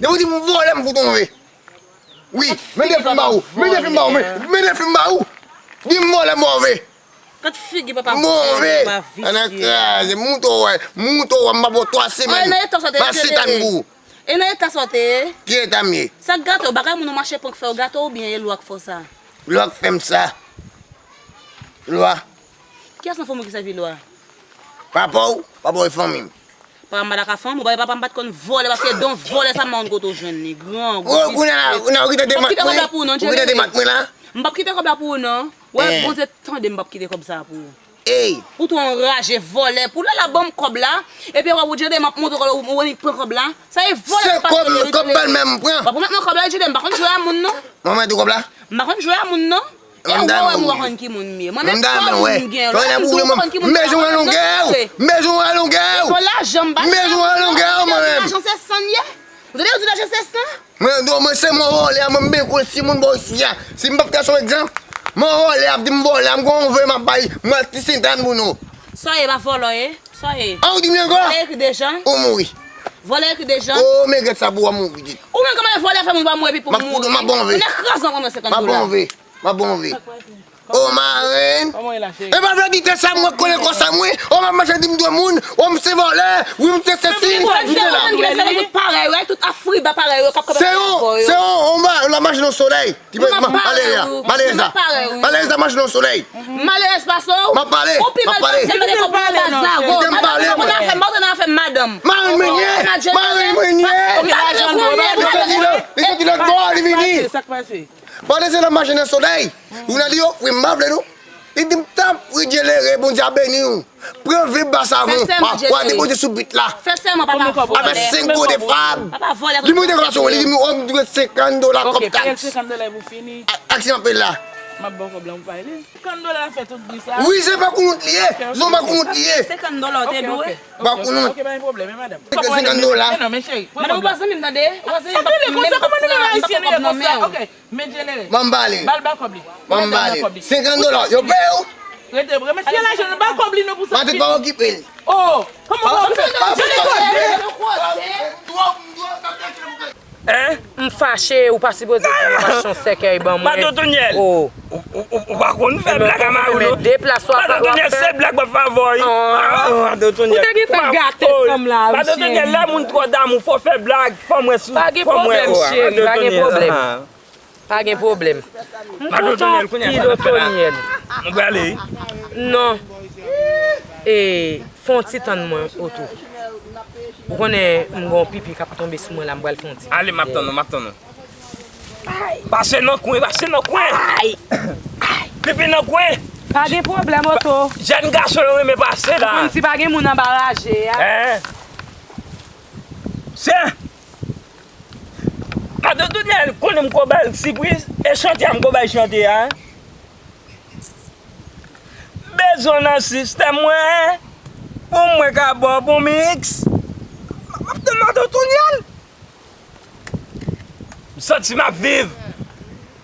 Depi w di m vòlè, m fout ou move. Wi, men de fim ba ou, men de fim ba ou, men de fim ba ou. Di m vòlè move. Gad figi papa move. Ann kraze, mouto wè, mouto wè, m pa bo twa semèn. Masetan pou ou. E nan eta sa w te ye? Ki eta m ye? Sa k gate w? Bagay moun ou mache pran k fè w gate w oubyen e lwa k fè w sa? Lwa k fè m sa. Lwa. Kiyès nan fanmi w ki sèvi lwa? Papa w, papa w e fanmi m. Papa m pa ta ka fanmi w, papa m pa t konn vòlè, paske don vòlè sa m pa konn kote w jwenn li. Gran, gwo. Kounye a la, ou kite demat mwen, ou kite demat mwen la. M p ap kite kòb la pou ou non. Wè, Bondye tande m p ap kite kòb sa pou ou. Ey! Ou tou anraje, vòlè. Pou lè la ban m kòb la, epi w ap ou di m ap montre kòb la, ou, ou annik pran kòb la. Sa e vòlè. Se kòb, kòb bèlmè m pran. W ap remèt mwen kòb la, di m pa konn jwe a moun non. Mwen mwen tou kòb la. M pa konn jwe a moun non. E ou wè m pa konn ki moun m ye. Mwen menm fanmi m gen. Lè m di ou pa konn ki moun m ye. M bezwen wè longè w. M bezwen wè longè w. Ton lajan m pa. M bezwen wè longè w mwen menm. Lajan se san ye. Ou tande yo di lajan se san? Mwen, non, mwen se mwen vòlè a, mwen m byen konn si moun bò isi a. Si m p ap ka se yon egzanp, mwen vòlè ap di m vòlè a, m gon vre m ap bay, mwen ti sentan pou nou. Sa w ye pa vòlè w ye? Sa w ye? An ou di m ankò? Vòlè ekri deja? Ou mouri. Vòlè ekri deja? O, men gèt sa pou w mouri dit. Ou menm kòman e vòlè fè moun pa mouri epi pou m mouri? M ap fouti w, m ap ba w ve. Ou nan kraz ankò nan senkant dola. M ap ba w ve. M ap ba w ve. O marenn. Kòman w ye la, cheri? E pa vle di te sa mwen konnen konsa mwen. O m ap mache di m dwe moun. O m se vòlè. Wi m se sesi. Vòlè, vòlè, tout parèy, wè, tout Afriba parèy, wè, k ap kanpe avè yo. Se yon, se yon, yon ba, la mache nan solèy. Ki pa malerèz la. Malerèz la. Malerèz la mache nan solèy. Malerèz pase w. M ap pale. Ou pi mal pase m, gade kòb ou nan bazago. Kite m pale mwen. Mwen nan afè m, mwen nan afè m madanm. Marenn mwen ye. Marenn mwen ye. Li soti lòt bò, li vini. Sa k pase? Pandan se nan mache nan solèy, youn nan li ofri m, m pa vle non. Li di m tanpri Dye lere, Bondye a beni w. Pran ven ba savon, w a depoze sou bit la. Fè sèman papa vòlè. Avèk senk gode fab. Papa vòlè. Li monte kòb sou mwen, li di m, o m dwe senkant dola kòb taks. Senkant dola pou fini. Ak si m ap peye la. M ap ba w kòb la, ou pa li. Senkant dola fè tout bri sa. Wi, se pa kounout li ye. Se yon pa kounout li ye. Senkant dola w te dwe. Pa kounout. Ok, pa gen pwoblèm, madanm. Senkant dola. Men non, men cheri. Madanm, ou pa zanmi m tande. Ou pa zanmi m, m pa p ap pran kòb nan men w. Men Djelere. Ban m pale. Ba l, ba l kòb li. Ban m pale. Senkant dola. Yo peye w. Rete, remèsye lajan nou, ba l kòb li non pou sa. Matant pa okipe l. Oh, kòman w okipe l? Djelere. Hein? M fache, ou pa sipoze di m mache yon sèkèy ban mwen. Matant Tonyèl. Oh. Ou, ou, ou, ou pa konn fè blag a mari w non. Deplase w. Matant Tonyèl, se blag w ap fè avè w wi. Ou te gentan gate fanm la wi. Matant Tonyèl, lè moun twò damou, fò fè blag, fò m wè sou, fò m wè. Pa gen pwoblèm cheri, pa gen pwoblèm. Pa gen pwoblèm. M kontan anpil Otonyèl. Mwen prale wi. Non. E, fè yon ti tann mwen, Oto. Ou konnen m gon pipi k ap tonbe sou mwen la, m pral fè yon ti pipi. Ale, m ap tann ou, m ap tann ou. Pase nan kwen, pase nan kwen. Pipi nan kwen. Pa gen pwoblèm, Oto. Jèn gason yo renmen pase la. Ou konn si pa gen moun anba raje a. Hein? Se Matant Tonyèl konnen m ko ba l sipriz, e chante a m ko ba l chante a. Bezwen nan sistèm mwen, pou mwen ka ba w bon miks. M ap tann Matant Tonyèl. M santi m ap viv.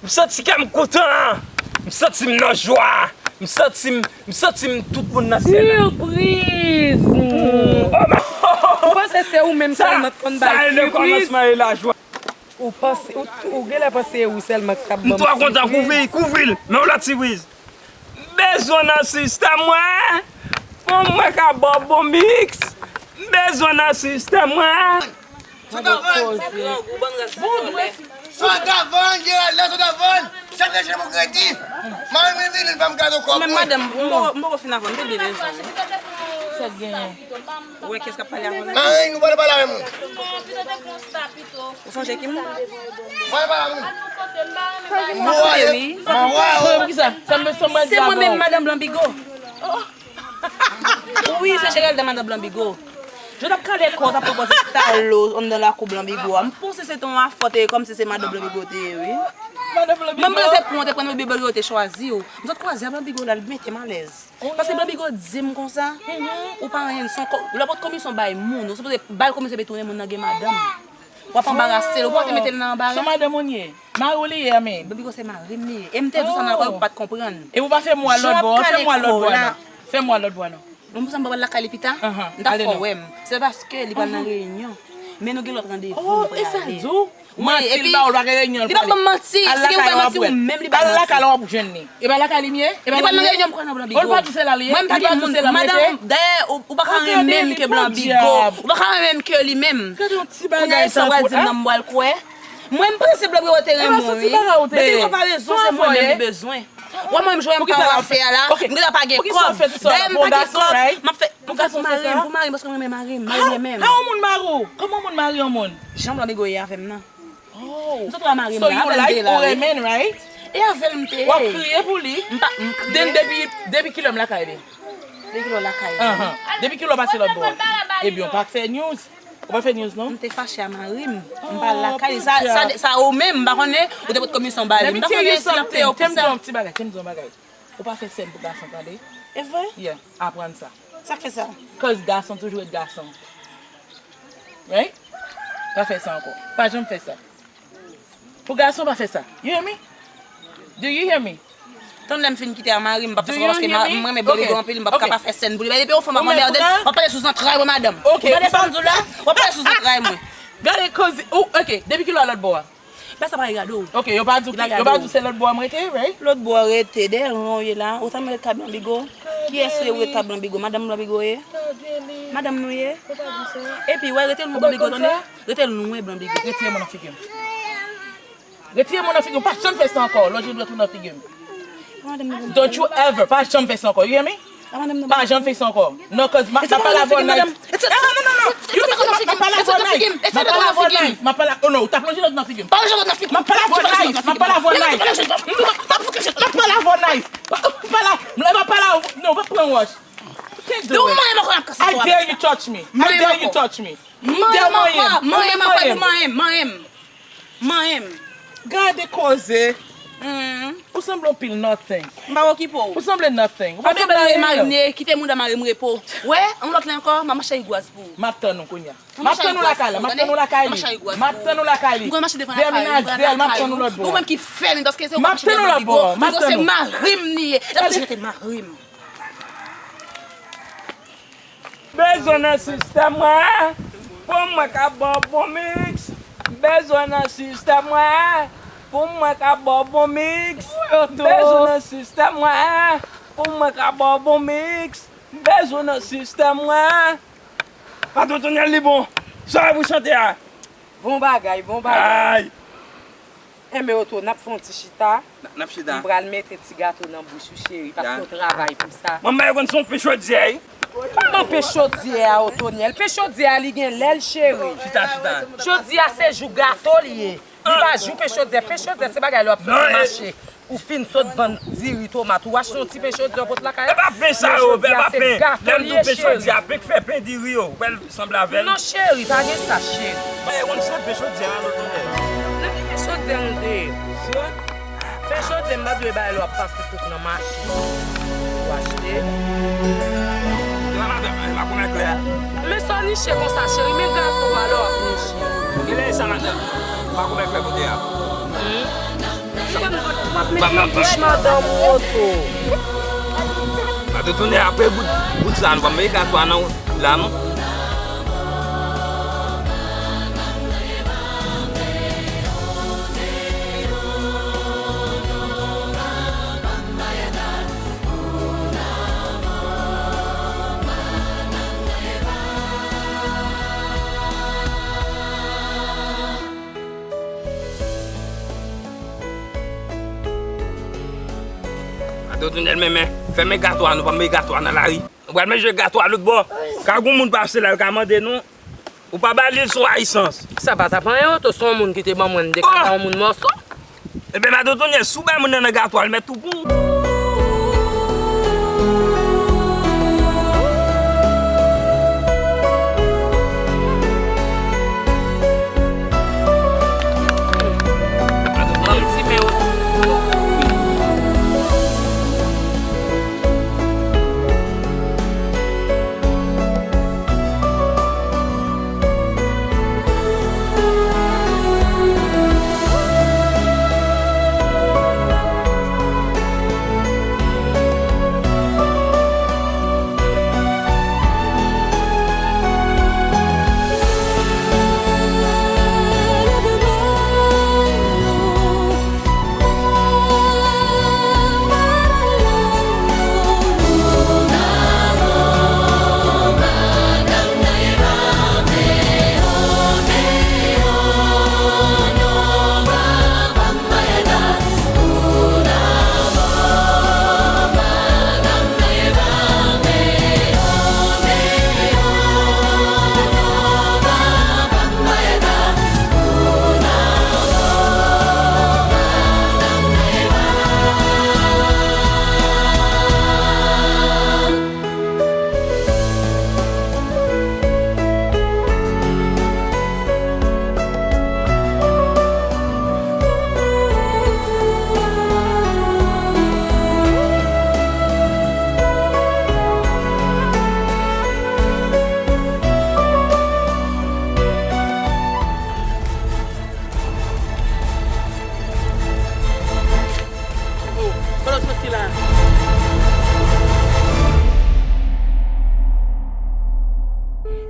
M santi kè m kontan. M santi m nan jwa. M santi m, m santi m tout moun nan syèl la. Sipriz! Ou panse se ou menm sèlman k konn bay sipriz? Sa e le kòmansman e lajwa. Ou panse, ou, ou genlè panse se ou sèlman k ap ban m sipriz? M twò kontan, kouvri, kouvri l. Men yon lòt sipriz. M bezwen nan sistèm mwen. Pou mwen ka ba w bon miks. M bezwen nan sistèm mwen. Sòt avan! Sòt avan, Geralda, sòt avan! Chak de chen pou kredi! Mari m vini, l fè m kado kòb mwen. Men madanm, m poko, m poko fin avè w, m te byen bezwen w. Sa k genyen? Ou wè kiyès k ap pale avè w la? Mari, nou pale pale avè moun. Ou sonje ki moun? Pale pale avè moun. M wè wi. M wè wi. Se mwen menm, madanm Blan Bigo. Wi, se Geralda, madanm Blan Bigo. Jodi a m kale kò, w t ap pran pòz estalo anndan lakou Blan Bigo a. M panse se te yon afè w te ye, kòmsi se madanm Blan Bigo w te ye, wi. Mwen m panse se pran w te pran Blan Bigo te chwazi w. M sot kwaze a Blan Bigo la, l mete m alèz. Paske Blan Bigo di m konsa, ou pa anyen, se yon kò-, lè w pot komisyon bay moun, ou sipoze bay komisyon epi tounen moun nan gen madanm. W ap anbarase l, ou pa te mete l nan anbara. Se madanm ou l ye? Mari w li ye, men. Blan Bigo se mari m li ye. E m te di w sa nan lekòl, ou pa t konprann. E ou pa fè m wè lòt bò, fè m wè lòt bò a non. Fè m wè lòt bò a non. Bon, pou sa m pa pral lakay li pita, m t ap fè w wè m. Se paske li pral nan reyinyon. Men nou gen lòt randevou, nou pral ale. Oh, e sa di w? Manti, li ba w, l pa gen reyinyon l prale. Li p ap ban m manti. Si gen yon bagay manti, ou menm li bay manti. Al lakay la w ap jwenn li. E pa lakay li m ye? E pa la m ye? Li pa nan reyinyon, m kwè nan blan bigo. Mwen m pa gen moun, madanm, dayè, ou pa ka renmen m ke blan bigo. Ou pa ka renmen m ke li menm. Gade yon ti bagay sa w pral di m nan m pral kwè. Mwen m panse blan bigo te renmen w wi. Depi konparezon, se mwen menm li bezwen. Wè mwen menm jwe m pa wè fè a la, m gentan pa gen kòb. Dayè m pa gen kòb, m ap fè pou gason mari m, pou mari m, paske mwen renmen mari m, mari m renmen m. How yon moun mari w? Kòman yon moun mari yon moun? Jan blan bigo ye avè m nan. Oh. M sot wè mari m la, avè l m te ye la wi. Ou renmen l, right? E avè l m te ye. W ap kriye pou li? M pa, m kriye. Then depi, depi kilè w lakay li? Depi kilè w lakay li? Depi kilè w pase lòt bò a? Ebyen, w pa fè news. Ou pa fè news, non? M te fache a mari m. M pa lakay li. Sa, sa, sa ou menm, m pa konnen, ou te pot komisyon ba li. M pa konnen si l ap peye w pou sa. Let me tell you something. Tell me something. Ti bagay, tell me something bagay. Ou pa fè sèn pou gason, tande? E vre? Yeah, aprann sa. Sa k fè sa? Cause gason toujou ret gason. Right? Pa fè sa ankò. Pa janm fè sa. Pou gason pa fè sa. You hear me? Do you hear me? Tann lè m fin kite a mari m, m p ap fè sa paske m renmen blan bigo anpil, m p ap ka pa fè sèn pou li. Depi yon fanm ap anmède m, w ap pale sou zantray mwen, madanm. Ou tande sa m di w la? W ap pale sou zantray mwen. Gade koze, ou, ok, depi kilè w lòt bò a? Ba sa pa regade w. Ok, yo pa di w, yo pa di w se lòt bò a m rete, right? Lòt bò a rete, dèyè ran w ye la, ou ta mwen ret ka blan bigo. Kiyès ou ye ou ret ka blan bigo? Madanm blan bigo ye? Madanm nou ye? Epi, wè, rete lwen blan bigo, tande? Rete lwen blan bigo. Retire mwen nan figi m. Retire mwen nan figi m. Pa janm fè sa ankò. Lòt jou dwèt ou nan figi m. Don't you ever. Pa janm fè sa ankò. You hear me? Pa janm fè sa ankò. Non, cause m ap pale avè w nice. Non, non, non, non. You listen, m ap pale avè w nice. M ap pale avè w nice. M ap pale, oh non, ou t ap lonje lòt nan figi m. M ap pale avè w nice. M ap pale avè w nice. M ap pale avè w nice. M ap pale, m ap pale avè w, non, pa pran wòch. You can't do it. I dare you touch me. I dare you touch me. Manyen m ankò, manyen m ankò, epi manyen m, manyen m. Manyen m. Gade koze. Ou sanble yon pil nothing. M pa okipe w. Ou sanble nothing. Ou pa sanble anyen. Mari m ye, kite mouda mari m repo. Wè, yon lòt lè ankò, m ap mache igwaz pou ou. M ap tann ou kounye a. M ap tann ou lakay la, m ap tann ou lakay li. M ap tann ou lakay li. M konn mache devan lakay ou, m ap tann ou lòt bò. Ou menm ki fè li, paske se ou k ap mache devan bigo. M ap tann ou lakay li. Ou menm ki fè li, paske se mari m li ye. L ap toujou rete mari m. Bezwen nan sistèm mwen, pou mwen ka ba w bon mix. Bezwen nan sistèm mwen, pou mwen ka ba w bon mix. Bezwen nan sistèm mwen, pou mwen ka ba w bon mix. Bezwen nan sistèm mwen. Patwon Tonyèl li bon. Sa w pou chante a? Bon bagay, bon bagay. Ay! Enben, Oto, n ap fè yon ti chita. N ap chita. M pral mete ti gato nan bouch ou, cheri, paske w travay pou sa. Manman yo konn se yon pe chodyè, wi. Kòman pe chodyè a, Otonyèl? Pe chodyè a, li gen lèl, cheri. Chita, chita. Jodi a, se jou gato li ye. Li pa jou pe chodyè. Pe chodyè, se bagay lè w ap soti mache. Ou fin sot vann diri, tomat, ou achte yon ti pen chodyè w pot lakay la. E pa pen sa yo, e pa pen. Lè m di w pen chodyè a, pen k fè pen diri yo, ou wè l sanble avè l. Non, cheri, pa gen sa, cheri. Mwen, e konn se pen chodyè a, nou tounen. Nan ki pen chodyè nou te ye? Pen chodyè, m pa dwe bay lè w ap pase sot nan mache. Ou achte. Yon madanm, e pa konn klè a. Men sa w niche konsa, cheri, men gato pa lè w ap niche. Genlè e sa, madanm. M pa konn klè kote a. Hmm? Ou ap mete nan bouch madanm ou, Oto. Madanm tounen apre bout, bout sa, nou pa mete gato a nan la, non. Gade Otonyèl, men, men, fèmen gato a, nou pa mete gato a nan lari. Nou pral manje gato a lòt bò. Ka gon moun pase la, yo ka mande nou. Ou pa ba li l, se yon ayisans. Sa pa t ap anyen, Oto, se yon moun ki te ban mwen, m te ka ba yon moun mòso. Ebyen, madanm Otonyèl, si w bay moun nan nan gato a, li mèt tou pou ou.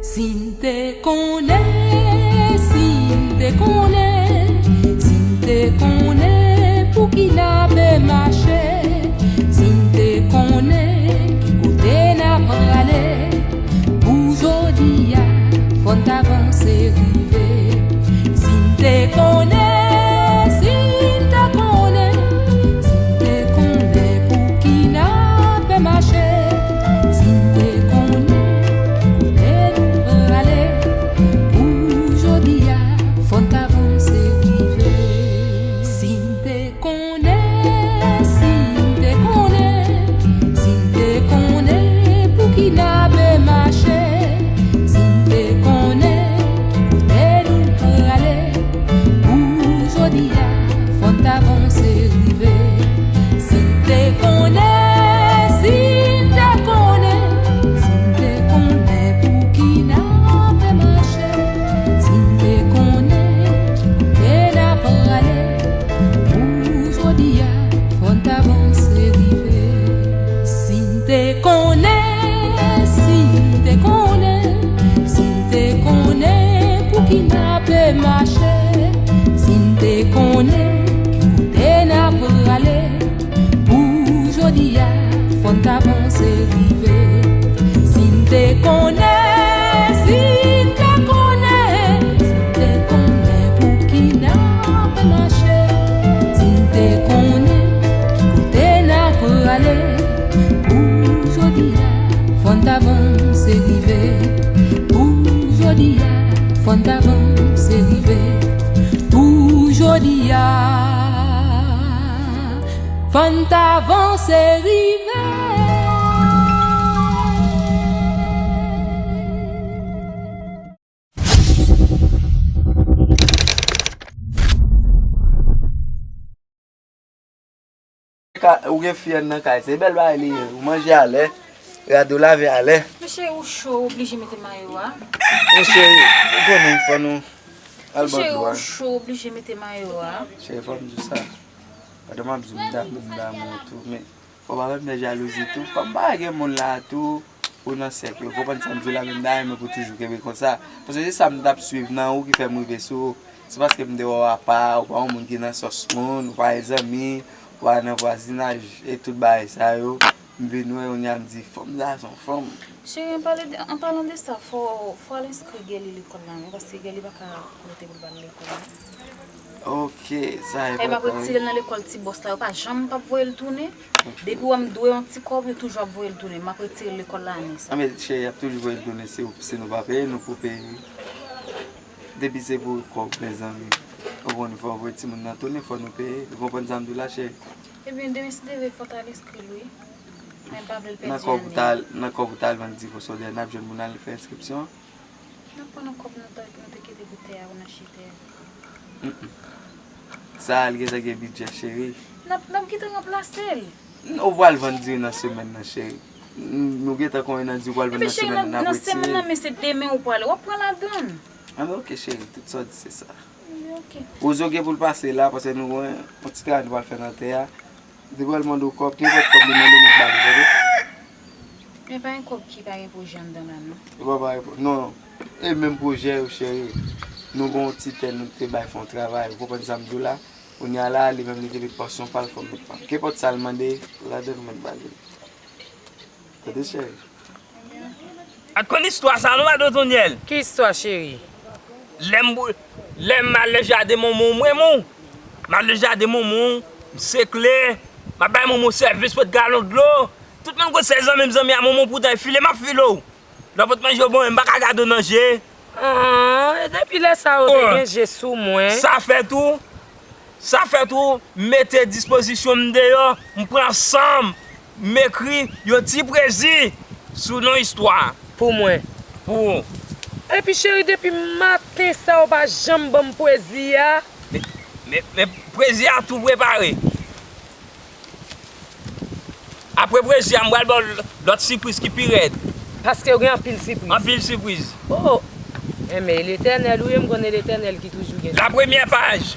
Si m te konnen, si m te konnen, si m te konnen pou ki n ape mache, si m te konnen ki kote n ap prale, pou jodi a, fò n t avanse rive. Si m te konnen, si m te konnen, si m te konnen pou ki n ape mache, si m te konnen ki kote nou prale, pou jodi a, fò n t avanse rive. Si m te konnen, si m te konnen, si m te konnen pou ki n ape mache, si m te konnen ki kote nou prale, pou jodi a, fò n t avanse rive. Si m te konnen, si m te konnen, si m te konnen pou ki n ape mache, si m te konnen ki kote n ap prale, pou jodi a, fò n t avanse rive. Si m te konnen, si m te konnen, si m te konnen pou ki n ape mache, si m te konnen ki kote n ap prale, pou jodi a, fò n t avanse rive. Si m te konnen, si m te konnen, si m te konnen pou ki n ap mache, si m te konnen ki kote n ap prale, pou jodi a, fò n t avanse rive. Pou jodi a, fò n t avanse rive. Pou jodi a, fò n t avanse rive. Ka- ou gen fi an nan kay, se bèl bagay li ye. Ou manje alè, rad ou lave alè. Men cheri, ou cho, ou oblije mete mayo a. Men cheri, ou konnen fò nou al ban dlo a. Men cheri, ou cho, ou oblije mete mayo a. Cheri, fò m di w sa. Pandan m ap di w m damou, m damou w tou, men fò w pa fè m fè jalouzi tou. Kòm pa gen moun la tou, ou nan sèk yo. Ou konprann sa m di w la, men m ta renmen pou toujou kenbe konsa. Paske se sa m t ap swiv nan ou ki fè m rive sou ou. Se paske m te wè w apa, ou pa yon moun ki nan sòs moun, ou pa gen zanmi, ou pa nan vwazinaj, e tout bagay sa yo. M vin wè, kounye a m di, fanm sa a se yon fanm. Cheri, an pale de, an palan de sa, fò, fò al enskri Gelly lekòl la, wi, paske Gelly pa ka rete pou l pa al lekòl, non. Ok, sa enpòtan, wi. E m ap retire l nan lekòl ti bòs la, yo pa janm p ap voye l tounen. Ok. Depi w wè m dwe yon ti kòb, yo toujou ap voye l tounen. M ap retire l lekòl la ane sa. A, men cheri, y ap toujou voye l tounen si, si nou pa peye, nou pou peye, wi. Depi se pou kòb, mezanmi. Ou konnen fò w voye timoun nan tounen, fò nou peye. Ou konprann sa m di w la, cheri? Ebyen, demen si Dye vle, fò w t al enskri l, wi. Men m pa vle l pèdi ane a. Nan kòb ou t al, nan kòb ou t al vann Divo Solèy, n ap jwenn pou n al fè enskripsyon an? N ap pran nan kòb nou ta, nou te kite pou tè a, pou n achte tè a. Mm, mm. Sa a, li gentan gen bidjè, cheri. N ap, n ap gentan ranplase l. Ou pral vann diri nan semèn nan, cheri. Nou gentan konbyen nan diri ou pral vann nan semèn nan, n ap retire l. Ebyen, cheri, nan, nan semèn nan, men se demen ou prale. W ap pran ladan l. Anben, ok, cheri, tout sa w di, se sa. Anben, ok. Rozo gen pou l pase la, paske nou gen yon ti travay nou pral fè nan tè a. Li pral mande w kòb, nenpòt kòb li mande, mèt ba li, tande? Men pa gen kòb ki pa gen pwojè anndan la, non. E pa, pa gen pwo-, non. E menm pwojè yo, cheri. Nou gen yon ti tè nou te bay fè yon travay. Ou konprann sa m di w la? Kounye a la, li menm li te met pòsyon pa l, fò m met pa m. Kenpòt sa l mande, ladan nou mèt ba li. Tande, cheri. Pa t konn istwa sa non, madan Tonyèl. Ki istwa, cheri? Lè m, lè m al nan jaden manman w, m renmen w. M al nan jaden manman w, m sekle, m ap bay manman w sèvis, pot galon dlo. Tout moun konn se zanmi m, zanmi a manman w, poutan e file m ap file w. Lè w pot manje w ban mwen, m pa ka gade w nan je. Ah, e depi lè sa yo te gen je sou mwen. Sa fè tou, sa fè tou, m mete dispozisyon m deyò, m pran san m, m ekri yon ti pwezi sou non istwa. Pou mwen. Pou ou. Epi cheri, depi maten sa ou pa janm ban m pwezi a. Men, men, men pwezi a tou prepare. Apre pwezi a, m pral ba w lòt sipriz ki pi rèd. Paske w gen anpil sipriz. Anpil sipriz. Oh! Enben, e Letènèl ou ye, m konnen Letènèl ki toujou gen sipriz. La premyè paj.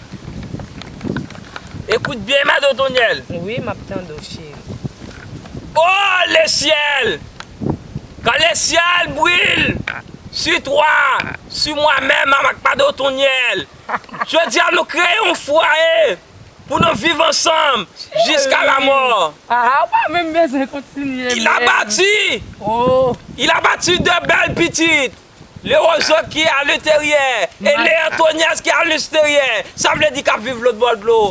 Ekout byen, madan Tonyèl. Wi, m ap tande w, cheri. Oh, le ciel! Quand le ciel brûle, sur toi, sur moi-même, avèk Mado Tonyèl. Jodi a, nou kreye yon fwaye pou nou viv ansanm jiska lamò. Ah, ou pa menm bezwen kontinye. Il a bâti. Oh. Il a bâti de belles petites. Le roseau qui est à l'intérieur et Léon Tonyèl qui est à l'extérieur. Sa vle di k ap viv lòt bò dlo.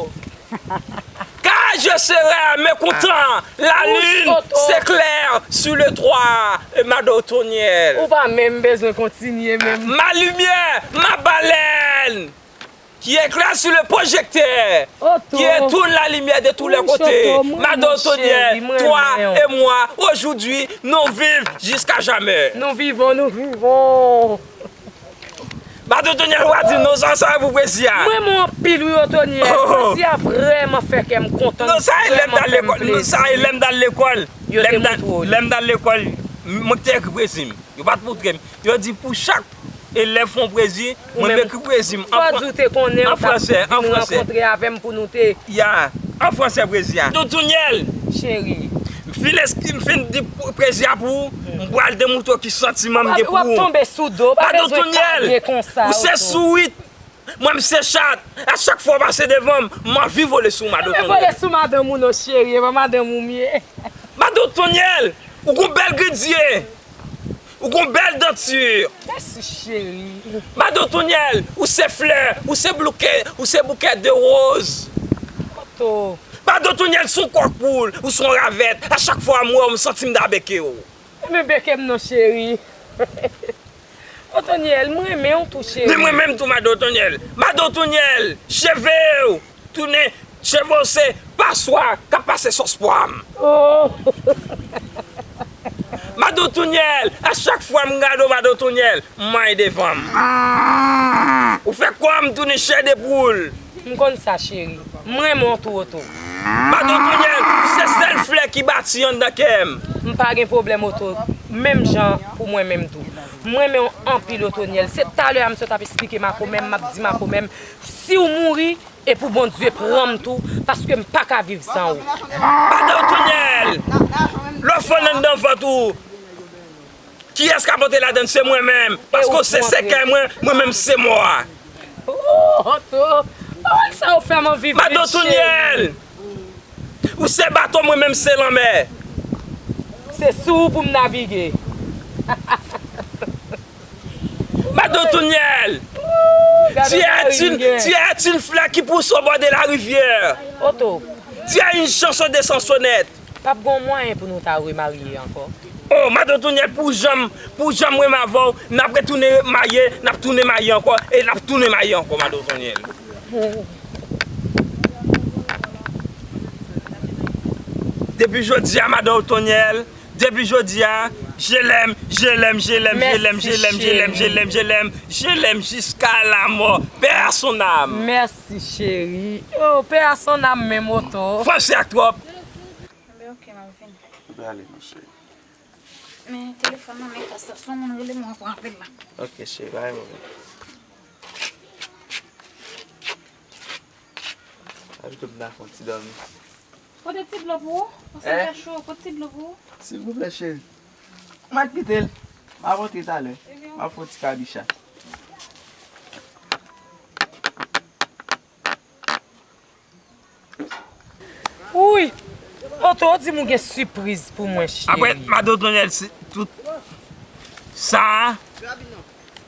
Car je serai mécontent, la lune s'éclaire sur le toit, Mado Tonyèl. Ou pa menm bezwen kontinye menm. Ma lumière, ma baleine, qui éclaire sur le projecteur, qui étourne la lumière de tous les côtés. Mado Tonyèl, toi et moi, aujourd'hui, nous vivons jusqu'à jamais. Nous vivons, nous vivons. Mado Tonyèl, w a di non, sa, sa pou pwezi a. Mwen renmen w anpil wi, Otonyèl. Oh. Pwezi a vrèman fè kè m kontan. Non, sa e lè m t al lekòl. Non, sa e lè m t al lekòl. Lè m t al lekòl, mwen ki te ekri pwezi m. Yo pa t montre m. Yo di pou chak elèv fè yon pwezi, mwen m ekri pwezi m an fransè, an fransè. Ou menm, fò di w te konnen ou t ap vin rankontre avè m pou nou te. Ya, an fransè pwezi a. Mado Tonyèl. Cheri. M fin eskri, m fin di pwezi a pou ou, m pral demontre w ki santiman m gen pou ou. W ap tonbe sou do, w pa bezwen kale konsa, Oto. Mado Tonyèl, ou se sourit, mwen m se chat. A chak fwa w pase devan m, m anvi vole sou ou, Mado Tonyèl. Vole sou madanm ou non, cheri, e pa madanm ou m ye. Mado Tonyèl, ou gon bèl grenn zye. Ou gon bèl danti. Mèsi, cheri. Mado Tonyèl, ou se flè, ou se bouke, ou se bouke de woz. Oto. Mado Tonyèl, se yon kòk poul, ou se yon ravèt. A chak fwa m wè w, m santi m ta beke w. Ebyen, beke m non, cheri. Otonyèl, m renmen w tou, cheri. Men mwen menm tou, Mado Tonyèl. Mado Tonyèl, cheve w tounen, cheve w se paswa k ap pase sòs pwa m. Oh. Mado Tonyèl, a chak fwa m gade w, Mado Tonyèl, m manyen devan m. Ou fè kò m tounen chè de poul. M konn sa, cheri. M renmen w tou, Oto. Mado Tonyèl, se sèl flè ki bati anndan kè m. M pa gen pwoblèm, Oto. Menm jan pou mwen menm tou. M renmen w anpil, Otonyèl. Se talè a m sot ap esplike makomè m, m ap di makomè m, si w mouri, e pou Bondye pran m tou, paske m pa ka viv san ou. Mado Tonyèl, lè w fann anndan vant ou, kiyès k ap antre ladann? Se mwen menm. Paske w se sèkèy mwen, mwen menm se mò a. Oh, Oto. Oh, sa w fè m anvi viv, cheri. Mado Tonyèl, ou se bato, mwen menm se lanmè. Se sou ou pou m navige. Mado Tonyèl, tu es une, tu es une fleur qui pousse au bord de la rivière. Oto. Tu es une chanson de chansonnette. P ap gon mwayen pou nou ta remarye ankò. Oh, Mado Tonyèl, pou jan m, pou jan m renmen avè w, n ap retounen marye, n ap tounen marye ankò, e n ap tounen marye ankò, Mado Tonyèl. Depi jodi a, Mado Tonyèl, depi jodi a, je l'aime, je l'aime, je l'aime, je l'aime, je l'aime, je l'aime, je l'aime, je l'aime, je l'aime jusqu'à la mort. Paix à son âme. Mèsi, cheri. Oh, paix à son âme menm, Oto. Franse ak twòp. Enben, oke, m ap vini. Ou pe ale, mon cheri. Men telefòn nan men kas la, si yon moun rele m, ou pran apèl la. Oke, cheri, pa gen pwoblèm. Ajoute m nan fè yon ti dòmi. Pote ti dlo pou ou? Paske l fè cho, pote ti dlo pou ou. Silvouplè, cheri. M ap kite l. M ap rantre talè. M ap fè yon ti kabicha. Wouy! Oto, di m ou gen sipriz pou mwen, cheri. Apre, Mado Tonyèl, se tout sa,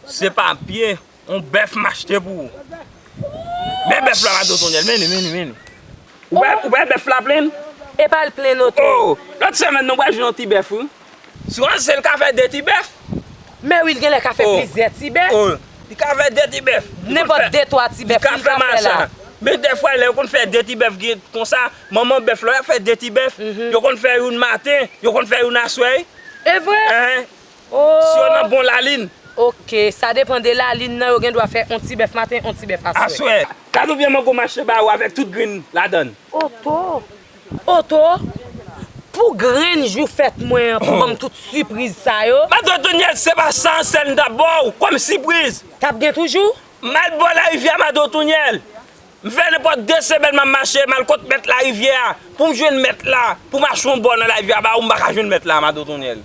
se papye, yon bèf m achte pou ou. Men bèf la, Mado Tonyèl, men li, men li, men li. Ou wè, ou wè bèf la plenn? E pa l plenn, Oto. Oh, lòt semèn, nou pral jwenn yon ti bèf, wi. Sou an, se l ka fè de ti bèf. Men wi, l genlè ka fè plizyè ti bèf. Oh, li ka fè de ti bèf. Nenpòt de, twa ti bèf, li ka fè la. Men dèfwa, lè yo konn fè de ti bèf konsa, manman bèf la, y ap fè de ti bèf. Yo konn fè youn maten, yo konn fè youn aswè. E vre? Enhen. Oh. Si yo nan bon lalin. Oke, sa depann de lalin nan, yo gen dwa fè yon ti bèf maten, yon ti bèf aswè. Aswè. Gad oubyen mango mache ba ou avèk tout grenn ladann. Oto. Oto, pou grenn jou fèt mwen an, pou ban m tout sipriz sa yo. Mado Tonyèl, se pa sa sèl m t ap ba w kòm sipriz. T ap gen toujou? M al bò larivyè a, Mado Tonyèl. M fè nenpòt de semèn m ap mache, m al kot mèt larivyè a, pou m jwenn mèt la, pou m achte yon bò nan larivyè a ba ou, m pa ka jwenn mèt la, Mado Tonyèl.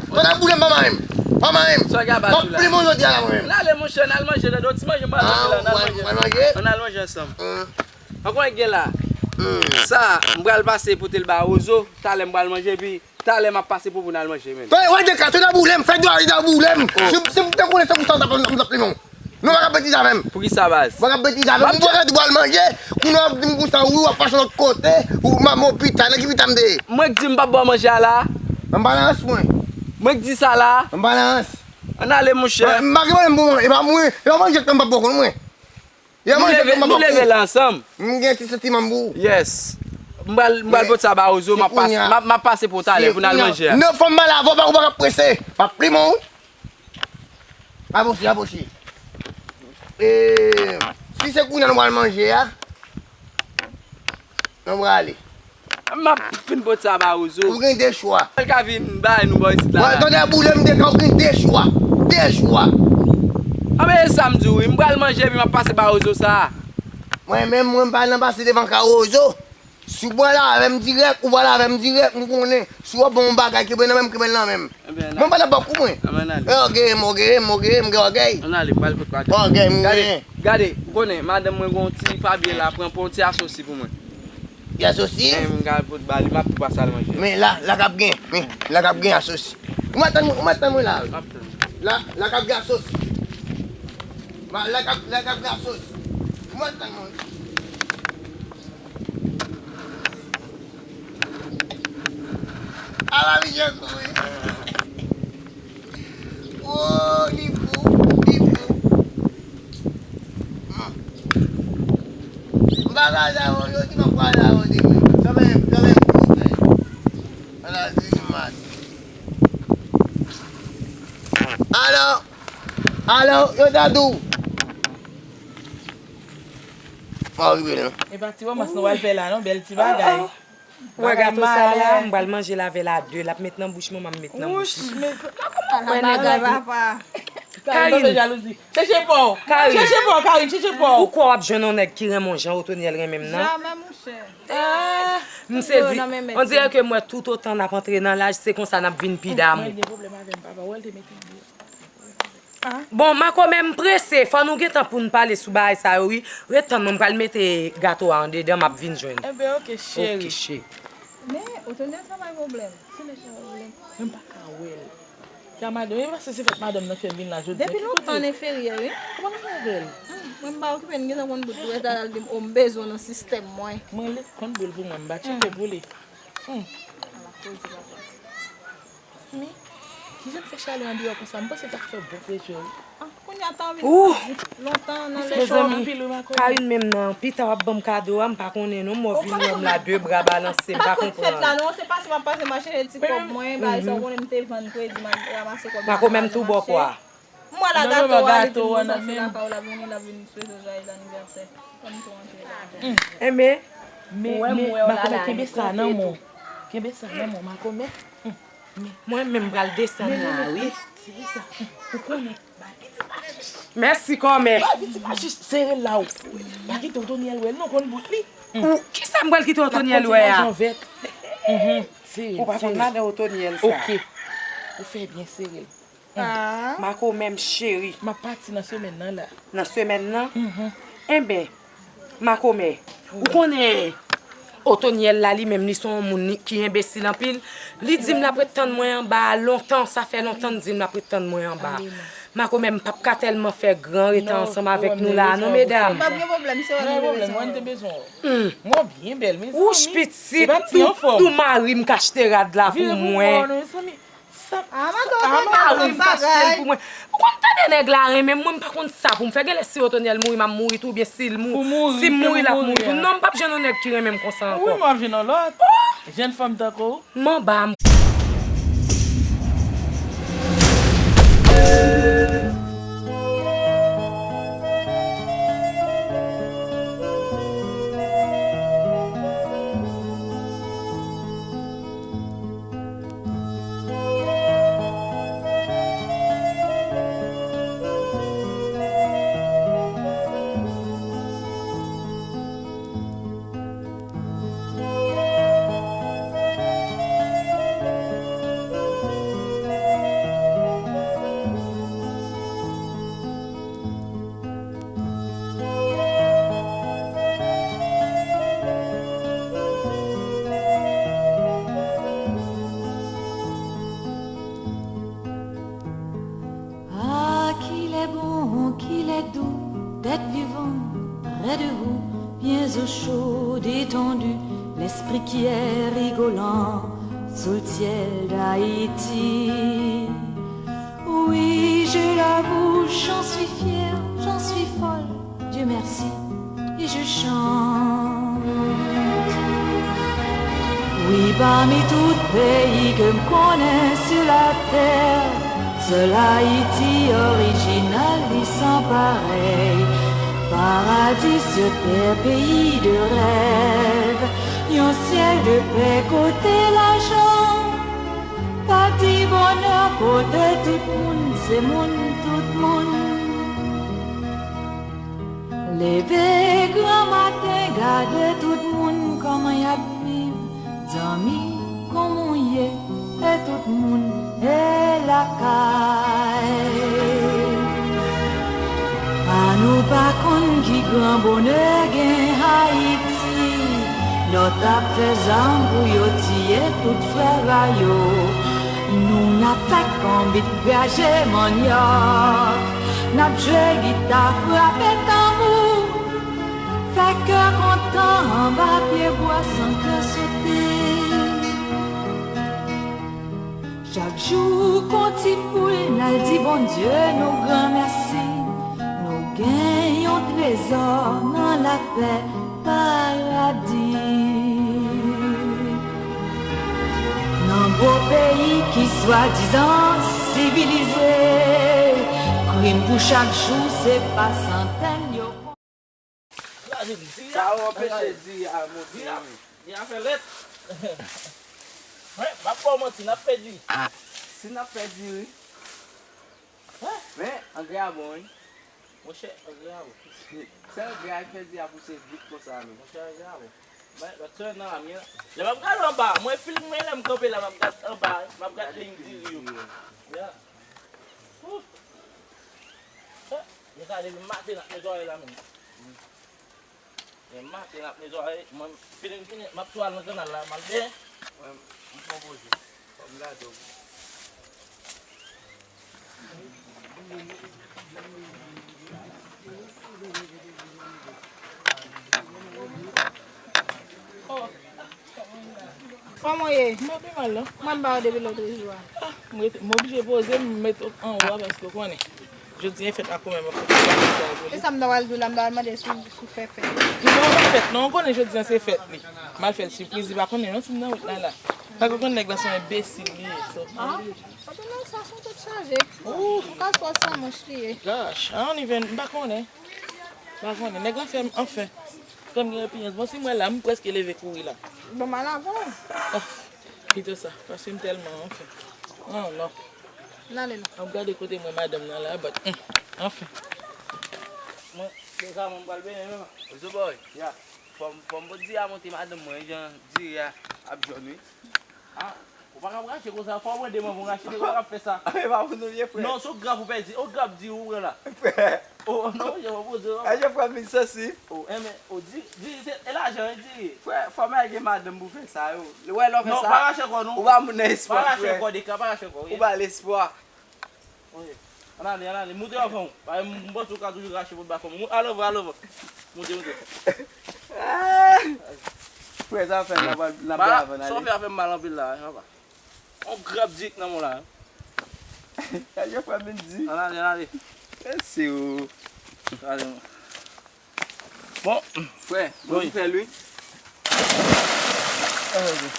Mwen ta boule m pa mari m. Pa mari m. Sa w gen ba Mwen tou la. plim yon jodi a la mwen menm. N ale monchè, n al manje nan yon ti manje, m al Ah, manje la, n al ouais, manje. Mwen manje. Ann al manje ansanm. Hum. An konn gen la. Sa, m pral pase pote l ba Rozo, talè m pral manje, epi talè m ap pase pou pou n al manje, menm. Tande, wè de ka, tande boule m, fè dwa, de boule m. Si, si m te konnen se pou sa, m t ap, m t ap limen w. Non, pa ka betize avè m. Poukisa, baz? Pa ka betize avè m. M pral di w al manje, kounye a w ap di m konsa, wi, w ap pase lòt kote, ou m ap opital, nan ki pita m te ye? Mwen k di m p ap ba w manje a la? M pa nan rans, mwen. Mwen k di sa la? M pa nan rans. Ann ale, monchè. M pa gen pwoblèm pou mwen. E pa mwen, e pa manje k m p ap ba w konn mwen. E pa manje k m p ap ba w konn. Nou leve la ansanm. M gen ti santiman pou ou. Yes. M pral, m pral pote sa ba Rozo, m ap pase, m ap, m ap pase pou w talè, pou n al manje a. Non, fò m pale avè w, pa ou pa ka prese. M ap limen w. Abòche, abòche. E, si se kounye a nou pral manje a, nou prale. M ap fin pote sa ba Rozo. Ou gen de chwa. L ka vin bay nou bò isit la. Mwen tande boule m de ka, ou gen de chwa. De chwa. A, men e sa m di w, wi. M pral manje, epi m ap pase ba Rozo sa. Mwen menm, mwen m pa nan pase devan ka Rozo. Si w pral avè m dirèk, ou pral avè m dirèk, m konnen. Si w ap ban m yon bagay, kenbe nan men m, kenbe l nan men m. Mwen pa nan bòk ou, mwen. Ògèy m, ògèy m, ògèy m, gen ògèy. Ann ale, m pral pot bagay. Ògèy m genyen. Gade, ou konnen, madanm mwen gen yon ti pabye la, pran, pran yon ti asosi pou mwen. Ti asosi? Men m ka pot ba li, m ap tou pase al manje. Men la, la k ap gen, men, la k ap gen asosi. Ou mèt tann mwen, ou mèt tann mwen la, wi. M ap tann. La, la k ap gen asosi. Ma, la k ap, la k ap gen asosi. Ou mèt tann mwen. Ala Michel kouri. Oh, li fou, li fou. Hmm. M pa ka sa yo, yo di m ap pale avè w demen. Sa men, sa men pou fè. Ala grimas. Alo, alo, yo ta di w. Mwen rive la. E pa ti wòmas nou pral fè la non, bèl ti bagay. Wè gato sa la, m pral manje l avè l a de, l ap met nan bouch mwen, m ap met nan bouch li. Wouch, men sa. Wè nèg la vin. Karin, pase jalouzi. Chèche pa w. Karin. Chèche pa w, Karin, chèche pa w. Ou kwè w ap jwenn yon nèg ki renmen w jan Otonyèl renmen m nan? Jamè, monchè. Ah, m sezi. On dirè ke m wè toutotan n ap antre nan laj, se konsa n ap vin pi damou. Mwen gen pwoblèm avè m, papa. Wè l te mete m deyò. Bon, makomè, m prese, fò nou gentan pou n pale sou bagay sa yo, wi. Ret tann mwen, m pral mete gato a andedan, m ap vin jwenn. Enben, oke, cheri. Oke, cheri. Men, Otonyèl sa bay pwoblèm. Se mesye pwoblèm. Men m pa ka wè l. Sa madanm, e paske se fèt madanm nan fè m vin la jodi a. Depi lontan, l enferyè, wi. Kòman l enferyè? Hmm, mwen m pa okipe l, m gentan konn bout dwèt la, l di m, o, m bezwen w nan sistèm mwen. Mwen, li konn boul pou mwen, m pa tcheke pou li. Hmm. Ala koze, papa. Men, kijan l fè chalè andeyò konsa? M panse l t ap fè bon fre cho wi. Ah, kounye a tan vin pèdi lontan nan lechon. Mezanmi, Karine menm nan, pita w ap ban m kado a, m pa konnen non, m wè w vin wè m la, de bra balanse, m pa konprann. Fèt la non, se pase m ap pase m ap chèche ti kòb mwen, bagay sa w konnen m te vann kredi, m al ranmase kòb mwen. Makomè m tou bò kwa. M wè la gato a, li di m konsa se lakay w l ap vini, l ap vin swete w joyeux anniversaire. Fò m tou antre la. Enben, men, men, makomè kenbe sa nan men w. Kenbe sa nan men w, makomè. Mwen menm m pral desann la wi. Se sa. Ou konnen. Mèsi kòmè. Ba piti pa jis sere l la ou. Pa kite Otonyèl wè l non, konn bout li. Ou, kisa m pral kite Otonyèl wè a? Ou pa konn madan Otonyèl sa. Oke. Ou fè byen sere l. Makomè m cheri. M ap pati nan semèn nan la. Nan semèn nan? Enben, makomè, ou konnen Otonyèl la li menm li se yon moun li, ki enbesil anpil. Li di m l ap ret tann mwen anba a lontan, sa fè lontan l di m l ap ret tann mwen anba a. Makomè m p ap ka tèlman fè gran rete ansanm avèk nou la a non medam. Pa gen pwoblèm, se wè nou te bezwen. Mwen te bezwen w. Mwen byen bèl mezanmi. Wouch pitit, tou mari m k achte rad la pou mwen. Sa, ah, madanm, ah, mari m t achte l pou mwen. Ou konn tande nèg la renmen m, mwen m pa konn sa pou m fè. Genlè si Otonyèl mouri, m ap mouri tou, oubyen si l mou-, si m mouri, l ap mouri tou. Non, m p ap jwenn yon nèg ki renmen m konsa ankò. Wi, m ap jwenn yon lòt. Jèn fanm tankou w. M anba m. Pierre rigolant sous le ciel d'Haïti. Oui, je l'avoue, j'en suis fière, j'en suis folle, Dieu merci, et je chante. Oui, pami tout peyi ke m konnen sou latè, sèl Ayiti orijinal li san parèy. Paradi sou tè, peyi de rèv, yon syèl de pè kote lajan pa di bonè, kote tout moun se moun tout moun. Leve gran maten, gade tout moun kòman y ap viv. Zanmi, kòman w ye? E tout moun e lakay. Pa nou pa konn ki gran bonè gen Ayiti. Lòt ap fè zam pou yo tiye tout frè pa yo. Nou n ap fè konbit graje manyòk. N ap jwe gita, frape tanbou. Fè kè kontan anba pye bwa san kè sote. Chak jou kon ti poul n al di Bondye nou granmèsi. Nou gen yon trezò nan lapè paradi. Nan gwo peyi ki swadizan sivilize, krim pou chak jou se pa santèn yo. Sa w anpeche di a monte wi. Di a fè lèt. Mwen, m ap ba w manti, n ap pèdi. Si n ap pèdi wi. Men, angrè a bon wi. Monchè, angrè a bon. Sèl angrè a k fè di a pouse vit konsa menm. Monchè, angrè a bon. Mwen, lòt semèn nan la, mwen, lè m ap gade anba, mwen fil mwen lè m kanpe la, m ap gade anba, m ap gade liy diri yo. Ya. Wouh. Hè, nou sa depi maten n ap netwaye la menm. Men maten n ap netwaye, mwen fini, fini, m ap tou al nan kanal la, m al benyen. Mwen, m pran poze. Fò m gade w. Oh. Kòman w ye? M pa pi mal non. Mwen m ba w depi lòt jou a. Ah, m rete, m oblije poze m, m met anwo a paske w konnen. Jodi a fèt la kòmè m ap fè sa pou li. E sa m ta pral di w la, m ta pral mande si w, si w fè fèt. M pa fè fèt non, w konnen jodi a se fèt li. M al fè l sipriz, li pa konnen non si m nan wout la la. Paske w konn nèg la se yon enbesil li ye. So. Ah, pa tande sa, se yon tèt chaje. Ou ka swa san manch li ye. Gosh, I don't even, m pa konnen. M pa konnen. Nèg la fè m, anfen. Fè m gen repiyans. Bon, si m wè la, m prèske leve kouri la. Bon, m al avè w. Ah, pito sa. Paske m tèlman, anfen. Oh, non. N ale non. M ap gade kote mwen madanm nan la, but, hmm, anfen. Mwen, deja, mwen pral benyen menm. Ozo boy. Ya. Fò m, fò m pot diri a monte madanm mwen, jan diri a ap jòn, wi. Ah, ou pa ka rache konsa, fò w mande manman w rache, nèg ou pa ka fè sa. E pa pou nou ye, frè. Non, se w grap ou pèdi, ou grap diri ou pran la. Frè. Oh, non, je pa poze w. Aje frè m vin sansi. Oh, enben, ou di, diri, se, e lajan, wi, diri. Frè, fò m al gen madanm pou fè sa, yo. Lè w wè lè w fè sa. Non, pa rache kò, non. Ou ba moun nan espwa, frè. Pa rache kò, Deka, pa rache kò, wi. Ou ba l espwa. Wi. Ann ale, ann ale. Moute anvan w. Paske m, m panse w ka toujou rache bòt ba fanm ou. Al anvan, al anvan. Moute, moute. Ah! Frè, sa fè n ap, n ap bay avan n ale. Sa w fè a fè m mal anpil la, papa. On grap dik nan men w la. Sa je frè m vin di. Ann ale, ann ale. Mèsi o. Ale. Bon. Frè, bon, wi, m fè l wi. Ann ale.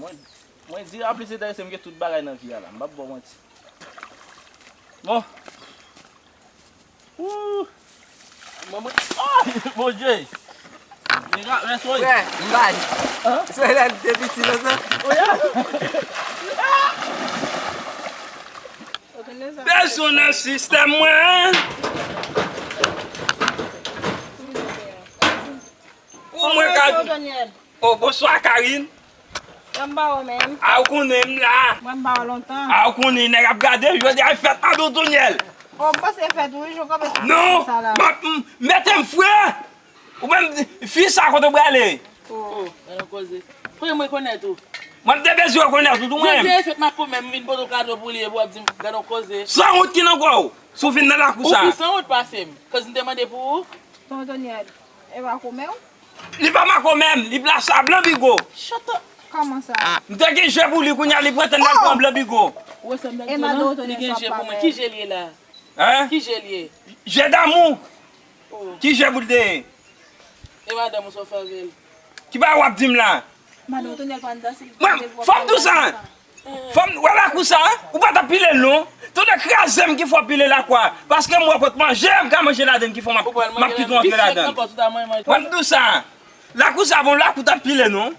Mwen, mwen di a plis eta se m gen tout bagay nan vi a la. M p ap ba w manti. Bon. Wouh. Mwen, mwen, oh! Bondye! Nèg la, men soy. Frè, m bay. Hein? Se lè l te piti konsa. Oye! Bezwen nan sistèm mwen. Ou mwen ka. Oh, bonswa, Karine. Mwen ba w menm. A, ou konnen m la. Mwen ba w lontan. A, ou konnen nèg ap gade, jodi a fèt a Doudounyèl. Oh, m panse fèt, wi, jou kanpe sou sa la. Non, m ap, m, mete m frè. Ou menm, fi sa kote w prale? Oh. Gade yon koze. Premye mwen konèt ou. Mwen, m te bezwen rekonèt ou tou, mwen menm. Jodi a, e fèt makomè, m vin pote w kado pou li, epi w ap di m, gade yon koze. Sanwont ki nan kò w, si w vin nan lakou sa. Ou pi sanwont pase m. Koz m te mande pou ou. Tonton Tonyèl, e makomè w? Li pa makomè m, li plas a Blan Bigo. Shut up. Kòman sa? M te gen je pou li, kounye a li pran tèt l al pran Blan Bigo. Ou wè sa m t ap di w lan? Li gen je pou mwen. Ki je l ye la? Hein? Ki je l ye? Je damou. Oh. Ki je pou l te ye? E madanm ou sa w fè avè l? Ki bagay w ap di m la? Madanm Tonèl pa anndan, se li ki mete l pou w ap pale sa. Fò m di w sa. Fò m, wè lakou sa, ou pa t ap pile l non. Tonnè kraze m ki fè w pile lakou a. Paske m wè kot manje, m ka manje ladann ki fè m ap, m ap kite w antre ladann. Wè m di w sa. Lakou sa bon, lakou t ap pile non.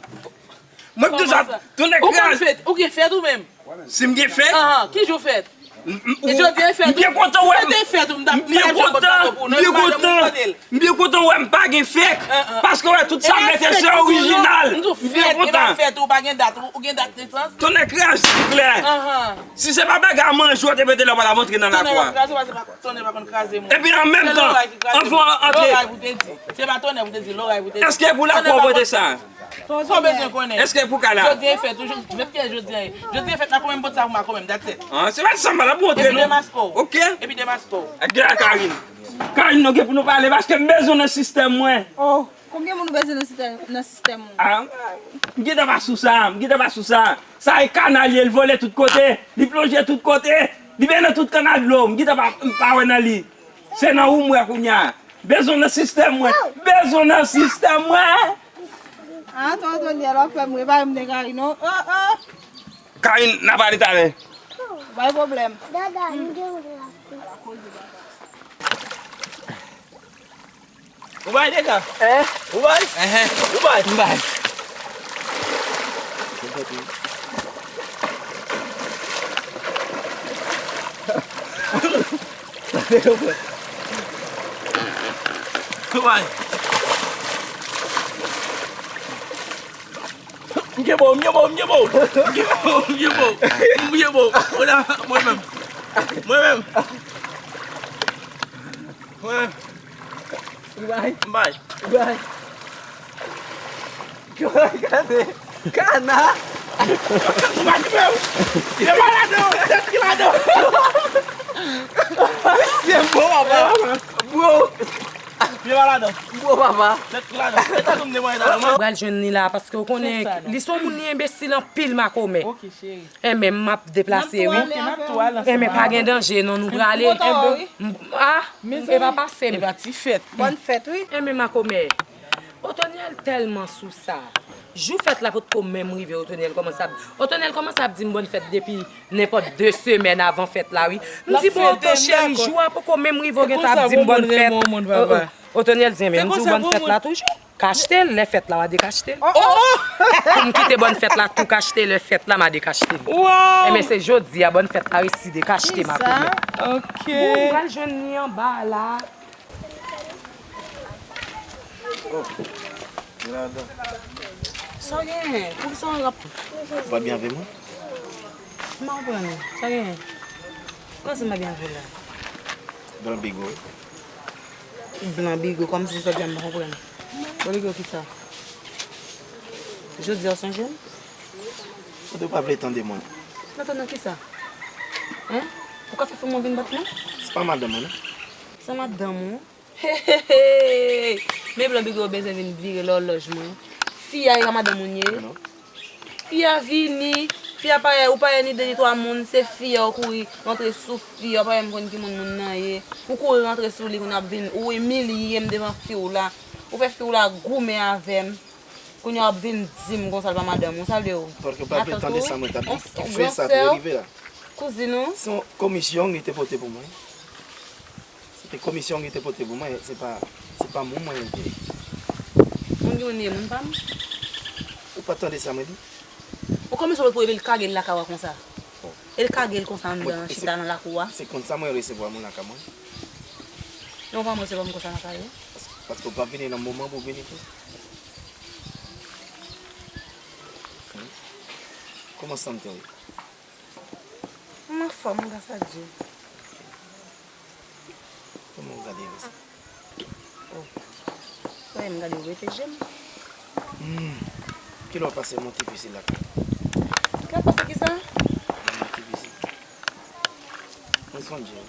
Mwen m di w sa, tonnè kraze. Ou konn fèt, ou gen fèt ou menm? Si m gen fèt? Ahan, ki jou fèt? M, m, e jodi a e fèt ou? M byen kontan wè m. Fèt e fèt ou, m t ap, m byen kontan, m byen kontan. M byen kontan wè m pa gen fèk. Paske wè tout sa m mete se orijinal. M byen kontan. Fèt ou pa gen dat, ou gen dat nesans? Tonnè kraze klè. Si se pa bagay manje w te mete la, w pa t ap antre nan lakou a. Tonnè pa kraze, se pa, tonnè pa konn kraze moun. Epi an menm tan, anvan w antre. Loray pou te di. Se pa tonnè pou te di, loray pou te di. Èske pou lakou w pote sa? Sa w bezwen konnen? Èske pou kay la? Jodi a e fèt, ou jodi a e fèt, makomè m pote sa pou makomè m, that's it. Ah, se pa sa m la pou antre non. Epi demaske w. Ok. Epi demaske w. Ak de la Karine. Karine, nou gen pou nou pale paske m bezwen w nan sistèm mwen. Oh, konbyen moun ou bezwen nan sistèm, nan sistèm ou? Ah, m gentan pa sou sa, m gentan pa sou sa. Sa e kana l ye, l vole tout kote, li plonje tout kote, li byen nan tout kannal dlo, m gentan pa, m pa wè nan li. Se nan ou m wè kounye a. Bezwen w nan sistèm mwen. Bezwen w nan sistèm mwen. Ah, tonton Tonyèl, w ap fè m ri, pa m de Karine non. Oh, oh. Karine, n a pale talè. Pa gen pwoblèm. Dada, m gen yon lapli. Ou bay dega? Hein? Ou bay? Enhen. Ou bay? M bay. Ou bay? M gen bo, m gen bo, m gen bo. M gen bo, m gen bo. M gen bo. Mwen menm. Mwen menm. Mwen menm. Ou bay? M bay. Ou bay. Gade. Kana. Ou pa kipe w. Pye pa ladan, tèt ki ladan. Se bon, papa. Bro. Pye pa ladan. Bro, papa. Tèt ki ladan. Tèt ki ladan. Pral jwenn li la, paske w konnen, li se yon moun, li enbesil anpil, makomè. Ok, cheri. Enben, m ap deplase, wi. Enben, pa gen danje, non, nou prale. Ah, e pa pase m. E pa ti fèt. Bòn fèt, wi. Enben, makomè. Otonyèl tèlman sou sa. Jou fèt la potko menm rive, Otonyèl kòmanse ap, Otonyèl kòmanse ap di m bòn fèt depi nenpòt de semèn avan fèt la, wi. M di, bon, Oto cheri, jou a poko menm rive, ou gentan ap di m bòn fèt. Otonyèl di, enben, m di w bòn fèt la toujou. Kachte l, lè fèt la, w a dekachte l. Oh, oh, oh! Pou m kite bòn fèt la, tou kachte, lè fèt la, m a dekachte l. Wow! Enben, se jodi a, bòn fèt la resi dekachte, makomè. Ok. Bon, m pral jwenn li anba la. Oh, gen ladan. Sa w genyen? Poukisa w ap... Ou pa byen avè mwen? M pa konprann ou. Sa w genyen? Kòman sa m pa byen avè w la? Blan Bigo. Blan Bigo, kòmsi sa w di a m pa konprann. Blan Bigo kisa? Jodi a w sonje m? Ou te pa vle tande mwen. Mwen tande nan kisa? Hein? Ou ka fè fanm ou vin bat mwen? Se pa madanm mwen, non. Se madanm ou? Hey, hey, hey! Men Blan Bigo bezwen vin vire lòlòj mwen. Fi a e pa madanm ou l ye? Non. Fi a vini, fi a parèy, ou parèy ni de ni twa moun, se fi a ou kouri rantre sou fi a, ou pa menm konn ki moun moun nan ye. Ou kouri rantre sou li, kounye a ap vin, ou imilye m devan fi w la. Ou fè fi w la goumen avè m. Kounye a w ap vin di m konsa l pa madanm ou, sa l vle w? Paske w pa vle tande sa mwen t ap di, ki fè sa te rive la. Kouzin ou? Se yon komisyon li te pote pou mwen. Se te komisyon li te pote pou mwen, se pa, se pa moun mwen li te ye. Moun ki moun li ye, moun pa m? Ou pa tande sa mwen di? Yon komisyon pou epi l kage l lakay ou a konsa. Bon. E l kage l konsa anndan, chita nan lakou a. Se konsa mwen resevwa moun lakay mwen. E w pa resevwa m konsa lakay ou? Paske, paske w pa vini nan moman pou w vini tou. Kòman santi w? M anfòm, gras a Dye. Kòman w gade konsa? Oh. Sa m gade, w rete je m. Hmm. Kilè w pase yon ti difisil lakay? Sa pase kisa? Mwen sonje.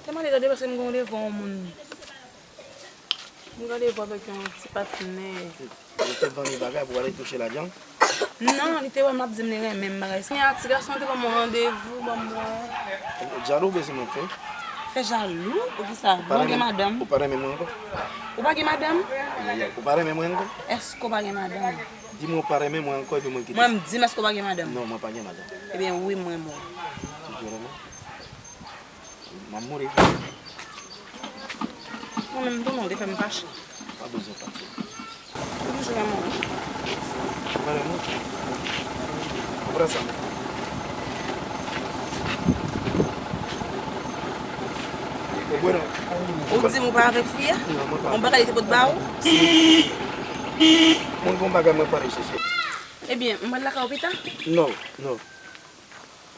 Te mande tande paske m gen yon devwa yon moun. M gen devwa avèk yon ti patnè. Ou te vann li bagay pou w ale touche lajan? Non, li te wè m ap di m li renmen m bagay. Kounye a ti gason te ban m yon randevou, ban m wè. Jalou bezwen mwen fè? Fè jalou? Poukisa? Ou pa renmen, ou pa renmen mwen ankò? Ou pa gen madanm? Ou pa renmen mwen ankò? Èske ou pa gen madanm? Di mwen ou pa renmen mwen ankò epi mwen kite. Mwen m di m èske ou pa gen madanm? Non, mwen pa gen madanm. Ebyen wi, m renmen w. Toujou renmen? M ap mouri. Mwen menm tou non, te fè m fache. Pa bezwen fache. Ou toujou renmen w. Ou pa renmen w? Ou pran sa. Ou di m ou pa avèk fi a? Non, mwen pa. Yon bagay li te pot ba ou? Si. Mwen gon bagay mwen pale chèche. Ebyen, m pral lakay ou pita? Non, non.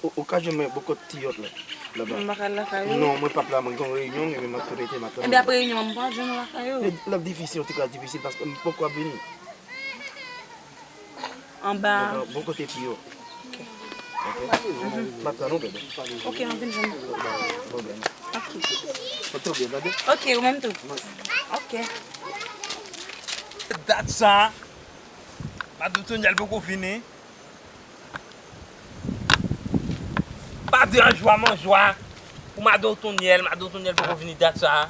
Ou, ou ka jwenn mwen bò kot Tiyòt la, laba. M pa ka al lakay ou? Non, mwen p ap la, mwen gen yon reyinyon, ebyen m ap tou rete, m ap tann ou. Ebyen apre reyinyon an, m pral jwenn ou lakay ou. L ap difisil, yon ti kras difisil, paske m poko ap vini. Anba. Anba, bò kote Tiyòt. Ok. Ok? M ap tann ou, bebe. Ok, m vin jwenn ou. Bon, bebe. Ok. Ou tou byen, tande? Ok, ou menm tou. Ok. Dat sa, Madan Tonyèl poko vini. Pa de anjwa manjwa pou Madan Tonyèl, Madan Tonyèl poko vini dat sa.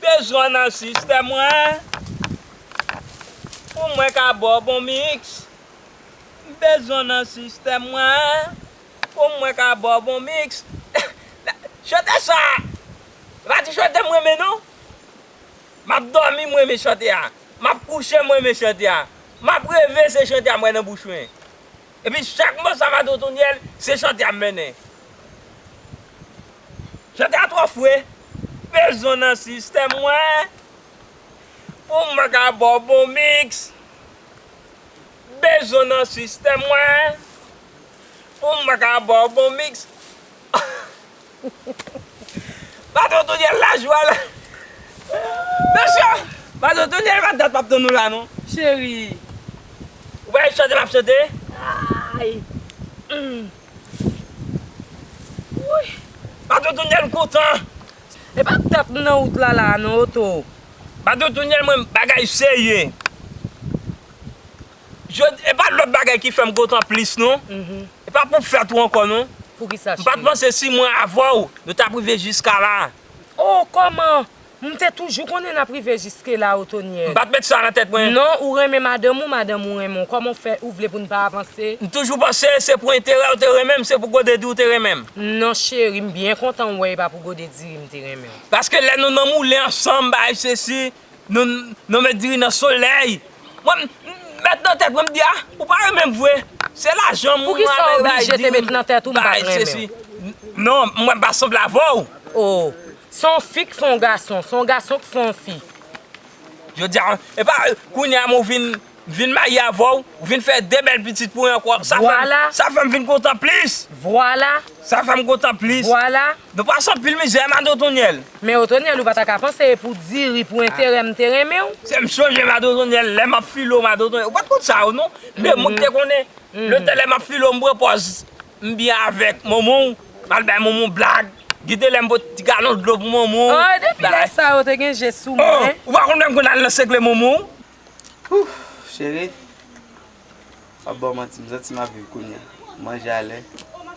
Bezwen nan sistèm mwen pou mwen ka ba w bon miks. Bezwen nan sistèm mwen pou mwen ka ba w bon miks. Chante sa! Pa di chante m renmen non. M ap dòmi, m renmen chante a. M ap kouche, m renmen chante a. M ap reve, se chante a m wè nan bouch mwen. Epi chak mo sa Madan Tonyèl, se chante a m mennen. Chante a twò fre. Bezwen nan sistèm mwen pou mwen ka ba w bon miks. Bezwen nan sistèm mwen pou mwen ka ba w bon miks. Madan Tonyèl lajwa la. Mesye, Madan Tonyèl pa dat m ap tann ou la non. Cheri. Ou pa chante m ap chante? Ay. Mm. Woy. Madan Tonyèl m kontan. E pa dat m nan wout la la non, oto. Madan Tonyèl mwen bagay serye. Jodi, e pa lòt bagay ki fè m kontan plis non. Mhm. E pa pou fèt ou ankò non. Poukisa, cheri? M pa t panse si mwen avè w, nou t ap rive jiska la. Oh, kòman? M te toujou konnen n ap rive jiske la, Otonyèl. M pa t met sa nan tèt mwen. Non, ou renmen madanm ou, madanm ou renmen w. Kòman w fè, ou vle pou n pa avanse? M toujou panse se pou enterè w te renmen m, se pou gode diri w te renmen m. Non, cheri, m byen kontan w wè e pa pou gode diri m te renmen w. Paske lè nou nan moulen ansanm, bay sesi, Nou, nou met diri nan solèy. Mwen, m met nan tèt mwen, m di, a, ou pa renmen m vre. Se lajan m. Poukisa w oblije te met nan tèt ou m pa t renmen w? Non, mwen pa sanble avè w. Oh, se yon fi k fè yon gason, se yon gason k fè yon fi. Jodi a, e pa, kounye a, mwen vin, vin marye avè w, ou vin fè de bèl pitit pou mwen ankò. Sa fè m, sa fè m vin kontan plis. Vwala. Sa fè m kontan plis. Vwala. Nou pase anpil mizè, madan Otonyèl. Men Otonyèl, ou pa ta ka panse e pou diri, pou enterè m te renmen w. Se m sonje madan Otonyèl, lè m ap file w, madan Otonyèl. Ou pa t konn sa yo, non? Men mwen ki te konnen. Lè, lè m ap file w, m pran pòz. M byen avèk manman w. M al bay manman w blag. Gen de lè m pote ti galon dlo pou manman w. Oh, depi lè sa yo te gen je sou mwen. Ou pa konn lè m konn al nan segle manman w? Ouf, cheri. M ap ba w manti, m santi m ap viv kounye a. M manje alè,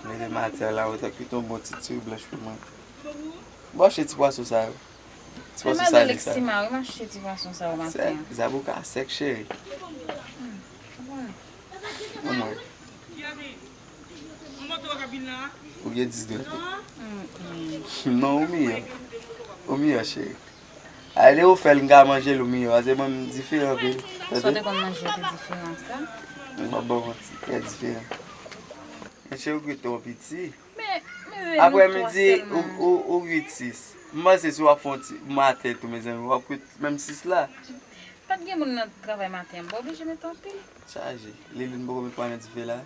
m leve maten an la, ou ta kwit yon bon ti diri blanch pou mwen. Bòche ti pwason sa yo. Ti pwason sale sa yo. Sèlman Lexima, wi, m achte ti pwason sa yo maten an. Zaboka sèk, cheri. Anmwey. Ou gen dis dwèt. Non, ou miyò. Ou miyò, cheri. Ay, lè ou fè l, m ka manje l, ou miyò. Paske mwen, m diferan anpil. Sa w te konn manje yo te diferan sa? M p ap ba w manti, trè diferan. Men cheri, ou kwit twò piti. Men, men, aprè midi, ou, ou, ou kwit sis. M panse si w ap fè yon ti maten tou, mezanmi, w ap kwit menm sis la. Pa t gen moun nan travay maten an, m pa oblije met anpil. Chaje. Liline poko met pwa nan dife la?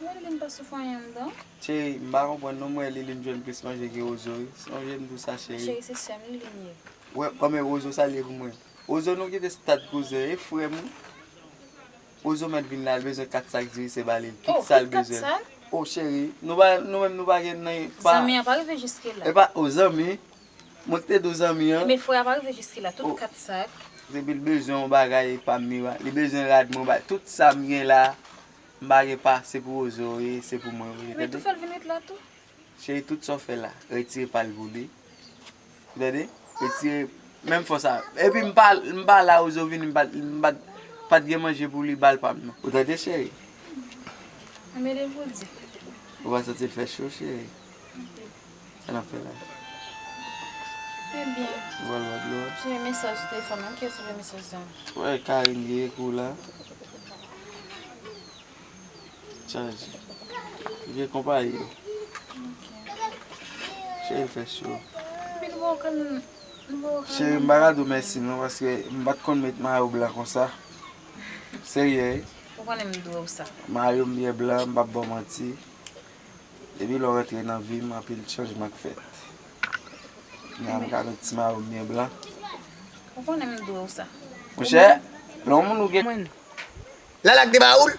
Wi, Liline pa soufri anyen anndan. Cheri, m pa konprann non, m wè Liline jwenn plis manje ke Rozo, wi. Sonje m di w sa, cheri. Cheri, se sè m Liline ye. Wè, kòman Rozo salye pou mwen. Rozo, nou kite stad kouzen, e frè m, wi. Ozo mèt vin la, l bezwen kat sak diri, se ba li l. Tout sa l bezwen. O, cheri, nou pa, nou menm nou pa gen nan pa. Zanmi an pa rive jiske la. E pa, o, zanmi, mwen ki te di w zanmi an. Men frè a pa rive jiske la, tout kat sak. Depi l bezwen yon bagay, e pa m li ba, li bezwen rad mwen ba, tout sa m gen la, m pa gen pa, se pou Ozo ye, se pou mwen, wi. Men tou fè l vin ret la tou. Cheri, tout sa w fè la, retire pa l pou li. Ou tande? Retire menm fòs sa. Epi m pa, m pa la, Ozo vini, m pa, m pa, pa t gen manje pou li, ba l pa m nan. Ou tande, cheri? Mwen mele pou di. Ou pa santi l fè cho, cheri? Sa n ap fè la? Ebyen. Ou pral bwè dlo a? Ti mesaj sou telefòn nan, ki sou mesaj sa? Wè, Karine gen kou la. Chaje. Vye konpayi yo. Cheri, l fè cho. Cheri, m pa ka di w mèsi non, paske m pa t konn met mayo blan konsa. Serye, wi. Ou konnen m dwe w sa. Mayo m byen blan, m p ap ba w manti. Depi lè w rantre nan vi m, anpil chanjman k fèt. Kounye a m ka met ti mayo m byen blan. Ou konnen m dwe w sa. Monchè, lè yon moun ou gen. Lala k te ba ou l?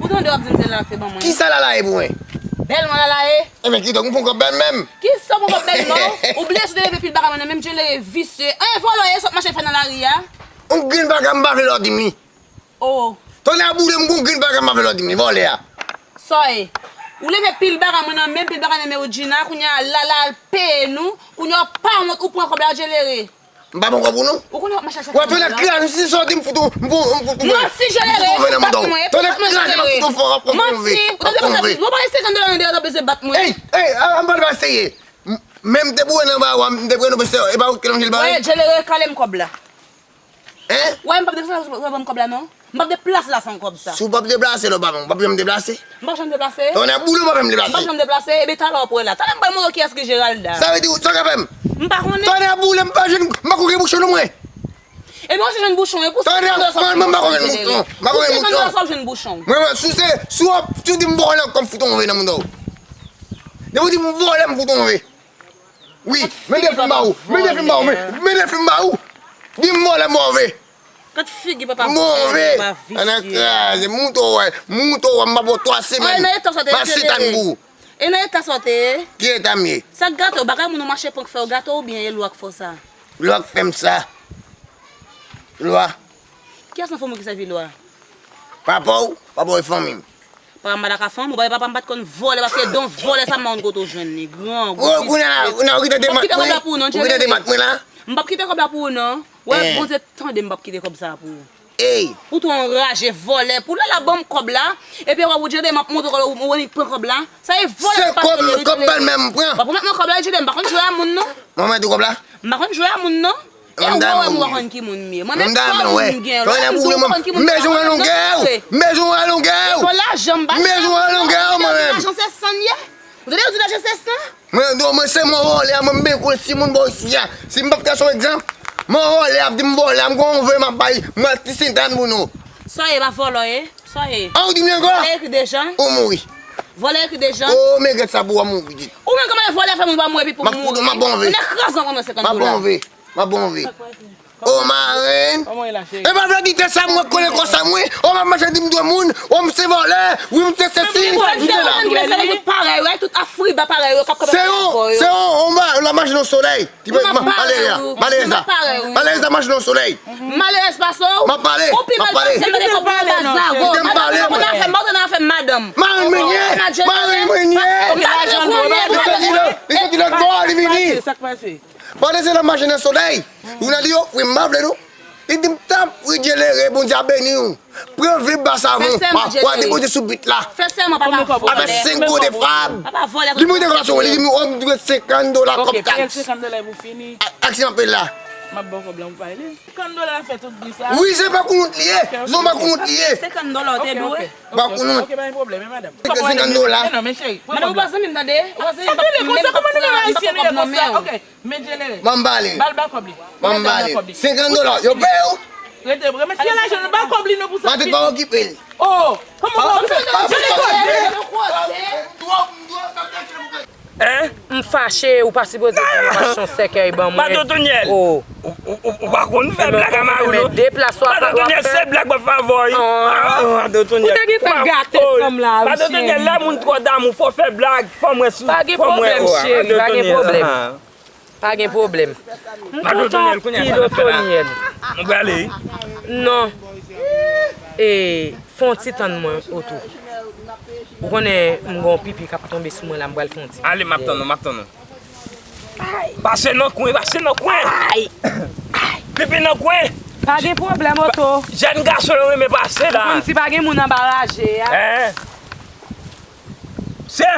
Ou tande w ap di m se Lala k te ban mwen. Kisa Lala ye pou mwen? Bèl mwen Lala ye? Ebyen, kidonk, m pran kòb bèl menm. Kisa w pran kòb bèl mwen? Ou bliye si w te leve pil bagay mwen nan menm, Djelere visye. Anyen vòlò ye, sa w ap mache fè nan lari a? Yon grenn bagay m pa vle lè w di m li. Oh. Tonnè boule m, yon grenn bagay m pa vle lè w di m li, vòlè a. Sa w ye? Ou leve pil bagay mwen nan menm, pil bagay nan men Woodjina, kounye a Lala al peye nou, kounye a w pa wont, ou pran kòb la, Djelere. M pa pran kòb ou non. Ou konnen w ap mache ak sa. Wè, tonnè kraze, si sòti m fout ou, m fout, m fout, m fout. Manti, Djelere, bat mwen, bat mwen, Djelere. Manti, ou tande sa m di, mwen pa gen senkant dola nan deyò, w ap bezwen bat mwen. Ey, ey, a, a, m pale pa serye. M, men m te boure nan ba ou a, m te prene w, se, e pa ou ki lonje l ba ou? Wè, Djelere, kale m kòb la. Hein? Wè, m p ap deplase pou ban m kòb la non. M p ap deplase la san kòb sa. Si w p ap deplase, lè w pa ban m, w p ap janm deplase. M p ap janm deplase. Tonnè boule, w p ap janm deplase. M p ap janm deplase. Ebyen talè w ap wè la. Talè m pral montre w kiyès ki Geralda. Sa vle di, sa w ka fè m? M pa konnen. Tonnè boule, m pa jwenn, m pa ko gen bouchon non mwen. Ebyen w se jwenn bouchon, e pou senkant dola sa w jwenn bouchon. Tonnè, mwen, mwen, m pa ko gen bouchon. M pa ko gen bouchon. Pou senkant dola sa w jwenn bouchon. Mwen, mwen, si w se, si w ap, si w di m vòlè, kòm fout on ve nan moun ou. Depi w di m vòlè, m fout on ve. Wi, men defi m ba ou, men defi m ba ou, men, men defi m ba ou. Di m vòlè move. Kat figi papa move. Ann kraze, mouto wè, mouto wè, m pa ba w twa semèn. Ma setan pou ou. E nan eta sa w te ye? Ki eta m ye? Sa k gate w, bagay moun ou mache pran k fè w gate w oubyen e lwa k fè w sa? Lwa k fè m sa. Lwa. Kiyès nan fanmi w ki sèvi lwa? Papa w, papa w e fanmi m. Papa m pa ta ka fanmi w, papa m pa t konn vòlè, paske don vòlè sa m pa konn kote w jwenn li. Grangou. Kounye a la, ou kite demat mwen, ou kite demat mwen la. M p ap kite kòb la pou ou non. Wè, Bondye tande m p ap kite kòb sa pou ou. Ey! Ou twò anraje, vòlè. Pou Lala ban m kòb la, epi w ap di m ap montre w, ou annik pran kòb la. Sa e vòlè. Se kòb, kòb bèlmè m pran. W ap remèt mwen kòb la, Djelere, m pa konn jwe a moun non. Mwen mèt ou kòb la? M pa konn jwe a moun non. E ou wè m ou pa konn ki moun m ye. Mwen mèt twa moun m gen. Lè m di w m pa konn ki moun m ye. Mezon an longè w. Mezon an longè w. Mezon an longè w mwen menm. Lajan se sann ye. Ou tande yo di lajan se san? Mwen, non, mwen se mwen vòlè a, mwen m byen konn si moun bò isi a. Si m p ap ka se yon egzanp, mwen vòlè a, ap di m vòlè a, m gon vre m ap bay, mwen ti sentan pou nou. Sa w ye, pa vòlè w ye? Sa w ye? An, ou di m li ankò? Vòlè ekri deja? Ou mouri. Vòlè ekri deja? O, men gèt sa pou w mouri dit. Ou menm kòman vòlè fè moun pa mouri epi pou mouri? M ap fout ou, m ap bon ve. Mwen nan krazan kòman senkant dola. M ap bon ve. M ap bon ve. O marenn. E pa vle di te sa mwen konnen konsa mwen. O m ap mache di m dwe moun. O m se vòlè. Wi m se sesi. M se la. Tout parèy, wi, tout Afriba parèy, yo k ap kanpe avè yo. Se yon, se yon, yon ma-, la mache nan solèy. Ki pe, ma-, malere a. Malere sa. Malere sa mache nan solèy. Malere sa pase w. M ap pale. Ou pi mal pase m nan kòb nan zago. Kite m pale mwen. Mwen nan afè madanm. Marenn mwen ye. Marenn mwen ye. Li soti lòt bò, li vini. Sa k pase? Pandan se nan mache nan solèy, Ronald di yo, wi, m pa vle nou. Li di m tanpri Djelere, Bondye a beni w. Pran vle bas avan w. Wa, wa di Bondye sou bit la. Fè sèman papa vòlè. Avèk senk gode frab. Papa vòlè. Li monte kòb sou li di m, o, m dwe senkant dola kòb taks. Senkant dola pou fini. Aksyon apèl la. M ap ba w kòb la, ou pa rele. Senkant dola fè tout bri sa. Wi, se pa kounout li ye. Non, pa kounout li ye. Senkant dola ou te dwe. Pa kounout. Ok, pa gen pwoblèm, madanm. Senkant dola. Non, men cheri. Madanm, ou pa zanmi m tande. Ou pa zanmi m, m pa, m pa pran kòb nan men w. Men Djelere. Ban m pale. Ba l ba kòb li. Ban m pale. Senkant dola. Yo peye w. Rete, remèsye lajan, ba l kòb li non pou sa. Matik pa okipe l. Oh, kòman w fè? Djelere. Hein? M fache, ou pa sipoze di m fache yon sèkèy ban mwen. Madan Tonyèl. Oh. Ou, ou, ou, ou pa konn fè blag a mari w, non. Madan Tonyèl, se blag w ap fè avè w. Madan Tonyèl. Ou te gen tan gate fanm la, wi, cheri. Madan Tonyèl, lè moun twò damou, fò fè blag, fò mwen sou, fò mwen. Pa gen pwoblèm, cheri, pa gen pwoblèm. Pa gen pwoblèm. M kontan anpil, Otonyèl. Nou prale. Non. E, fè yon ti tann mwen, Oto. Ou konnen m gon pipi k ap tonbe sou mwen la, m pral fè yon ti. Ale, m ap tann ou, m ap tann ou. Pase nan kwen, pase nan kwen. Pipi nan kwen. Pa gen pwoblèm, Oto. Jèn gason yo renmen pase la. Ou konn si pa gen moun anba raje a. Hein? Sè.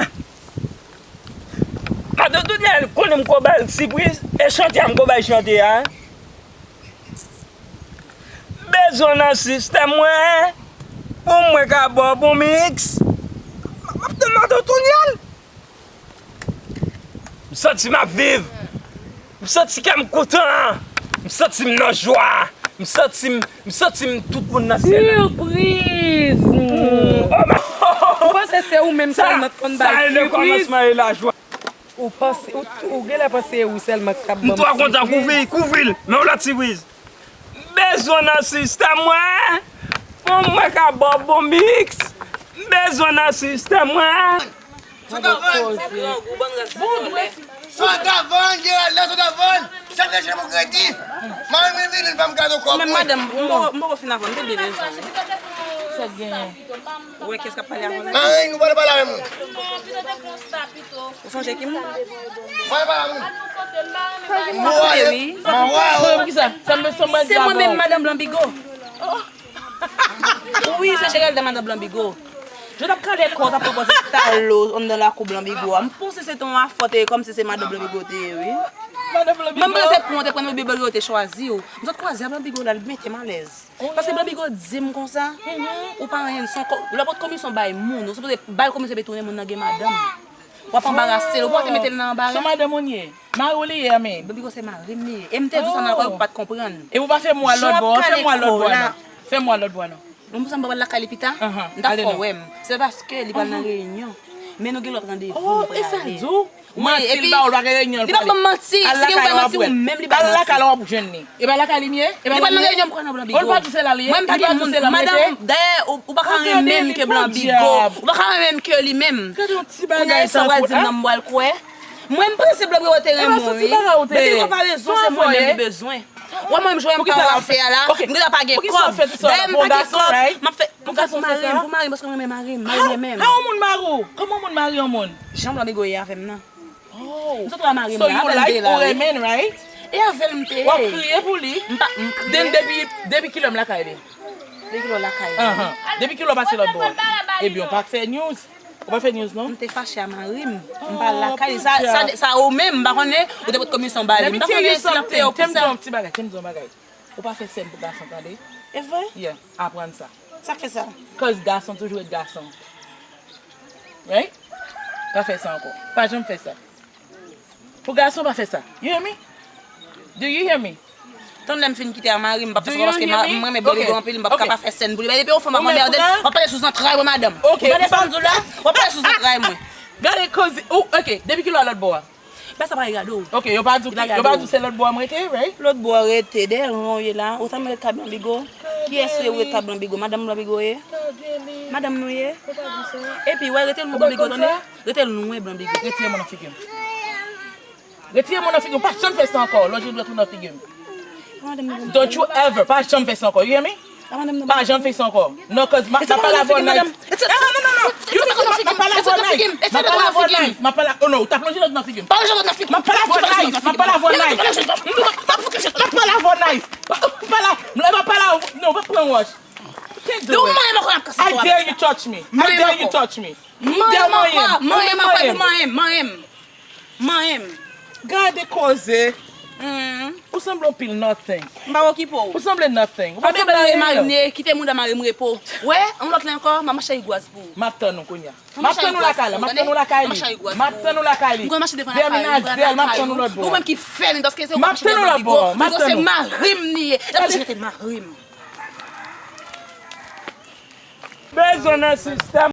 Madan Tonyèl konnen m ko ba l sipriz, e chante a m ko ba l chante a. Bezwen nan sistèm mwen, pou mwen ka ba w bon miks. M ap tann Madan Tonyèl. M santi m ap viv. M santi kè m kontan. M santi m nan jwa. M santi m, m santi m tout moun nan syèl la. Sipriz! Hmm. Oh, ma- Ou panse se ou menm sèlman k konn bay sipriz? Sa, sa e le kòmansman e lajwa. Ou panse, ou, ou genlè panse se ou sèlman k ap ban m sipriz? M twò kontan, kouvri, kouvri l. Men yon lòt sipriz. Bezwen nan sistèm mwen. Pou mwen ka ba w bon miks. Bezwen nan sistèm mwen. Sa w ta vann? Sa w ta vann, Gerald, sa w ta vann? Chak de chak pou kredi. Mari m vini, l ban m kado kòb mwen. Men madanm, m poko, m poko fin avè w, m te byen rezon wi. Sa k genyen? Ou wè kiyès k ap pale avè w la? Anyen, nou pale pale avè moun. Ou sonje ki moun? Pale pale avè moun. Mwen koute wi. Poukisa? Se mwen menm madanm Blanbigo. Wi, se Geralda madanm Blanbigo. Jodi a m t ap kale kò, t ap pran pòz estalo anndan lakou Blanbigo a. M panse se te yon afè te ye, kòmsi se madanm Blanbigo te ye, wi. Mwen m panse pou mwen te pran Blanbigo, te chwazi w. M sot kwaze a Blanbigo la, l mete m alèz. Paske Blanbigo di m konsa, ou pa anyen, se yon kò-, lè w pot komisyon bay moun, ou sipoze bay komisyon epi tounen moun nan gen madanm. W ap anbarase l, ou pa te mete l nan anbara. Se madanm ou l ye? Mari w li ye, a men. Blanbigo se mari m li ye. E m te di w sa nan kò, ou pa t konprann. E ou pa fè m wè l lòt bò, fè m wè l lòt bò non. Fè m wè l lòt bò non. Non, pou sa m pa pral lakay li pita, m t ap fè w wè m. Se paske li pral nan reyinyon. Men nou gen lòt randevou, nou pral ale. Wi, epi li p ap ban m manti. Si gen bagay manti, ou menm li bay manti. Al lakay la w ap jwenn li. E pa lakay li m ye? E pa lakay li m ye? Li pral nan reyinyon, m kwè nan Blanbigo. Ou pa di se la li ye? Mwen m pa gen moun. Madanm, dayè, ou, ou pa ka renmen m ke Blanbigo. Ou pa ka renmen m ke li menm. Kounye a e sa w pral di m nan m pral kwè. Mwen m panse Blanbigo te renmen w wi. Depi w pa rezon, se mwen menm li bezwen. Ou wè mwen menm jan m pa wè afè a la, m gentan pa gen kòb. Dayè m pa gen kòb, m ap fè, m ap fè pou mari m, pou mari m, paske m renmen mari m, mari m renmen m. How yon moun mari w? Kòman yon moun mari yon moun? Jan Blanbigo ye avè m nan. M sot wè mari m la, avè l m te ye la wi. E avè l m te ye. W ap kriye pou li? M pa, m kriye. Then depi, depi kilè m lakay li? Depi kilè w lakay li? Depi kilè w pase lòt bò a? Ebyen w pa fè news. Ou pa fè news non? M te fache a mari m. M pa lakay li. Sa, sa, sa ou menm, m pa konnen, ou te pot komisyon ba li. M pa konnen si l ap peye w pou sa. Let me tell you something. Tell me yon ti bagay, tell me yon bagay. Ou pa fè sèn pou gason, tande? E vre? Yeah, aprann sa. Sa k fè sa? Cause gason toujou ret gason. Right? Pa fè sa ankò. Pa janm fè sa. Pou gason pa fè sa. You hear me? Do you hear me? Tann lè m fin kite a mari m, m p ap fè sa ankò paske m renmen Blanbigo anpil, m p ap ka pa fè sèn pou li. Depi yon fanm ap anmède m, w ap pale sou zantray mwen, madanm. Ou tande sa m di w la? W ap pale sou zantray mwen. Gade koze, ou, ok, depi kilè w lòt bò a? Bagay sa pa regade w. Ok, yo pa di w, yo pa di w se lòt bò a m rete, right? Lòt bò a rete, dèyè ran w ye la, ou ta mèt ka Blanbigo. Kiyès ou ye ou ret ka Blanbigo? Madanm Blanbigo ye? Madanm nou ye? Epi, wè, rete lwen Blanbigo, tande? Rete lwen Blanbigo. Retire men w nan figi m. Retire men w nan figi m. Pa janm fè sa ankò. Lòt jou dwèt ou nan figi m. Don't you ever. Pa janm fè sa ankò. You hear me? Pa janm fè sa ankò. Non, cause m ap pale avè w nice. Non, non, non, non. You think m ap pale avè w nice? M ap pale avè w nice. M ap pale, oh non, ou t ap lonje lòt nan figi m. M ap pale avè w nice. M ap pale avè w nice. M ap pale avè w nice. M ap pale, m ap pale avè w, non, pa pran wòch. You can't do it. I dare you touch me. I dare you touch me. Manyen m ankò, manyen m ankò, epi manyen m, manyen m. Manyen m. Gade koze. Ou sanble yon pil nothing. M pa okipe w. Ou sanble nothing. Ou pa sanble anyen. Mari m ye, kite mouda mari m repo. Wè, yon lòt lè ankò, m ap mache ak gwaz pou ou. M ap tann ou kounye a. M ap tann ou lakay la, m ap tann ou lakay li. M ap tann ou lakay li. M konn mache devan lakay ou, m pral lakay ou. Ou menm ki fè li, paske se ou k ap mache devan Blanbigo. M ap tann ou lòt bò. M ap tann ou. Se mari m li ye. L ap toujou rete mari m. Bezwen nan sistèm.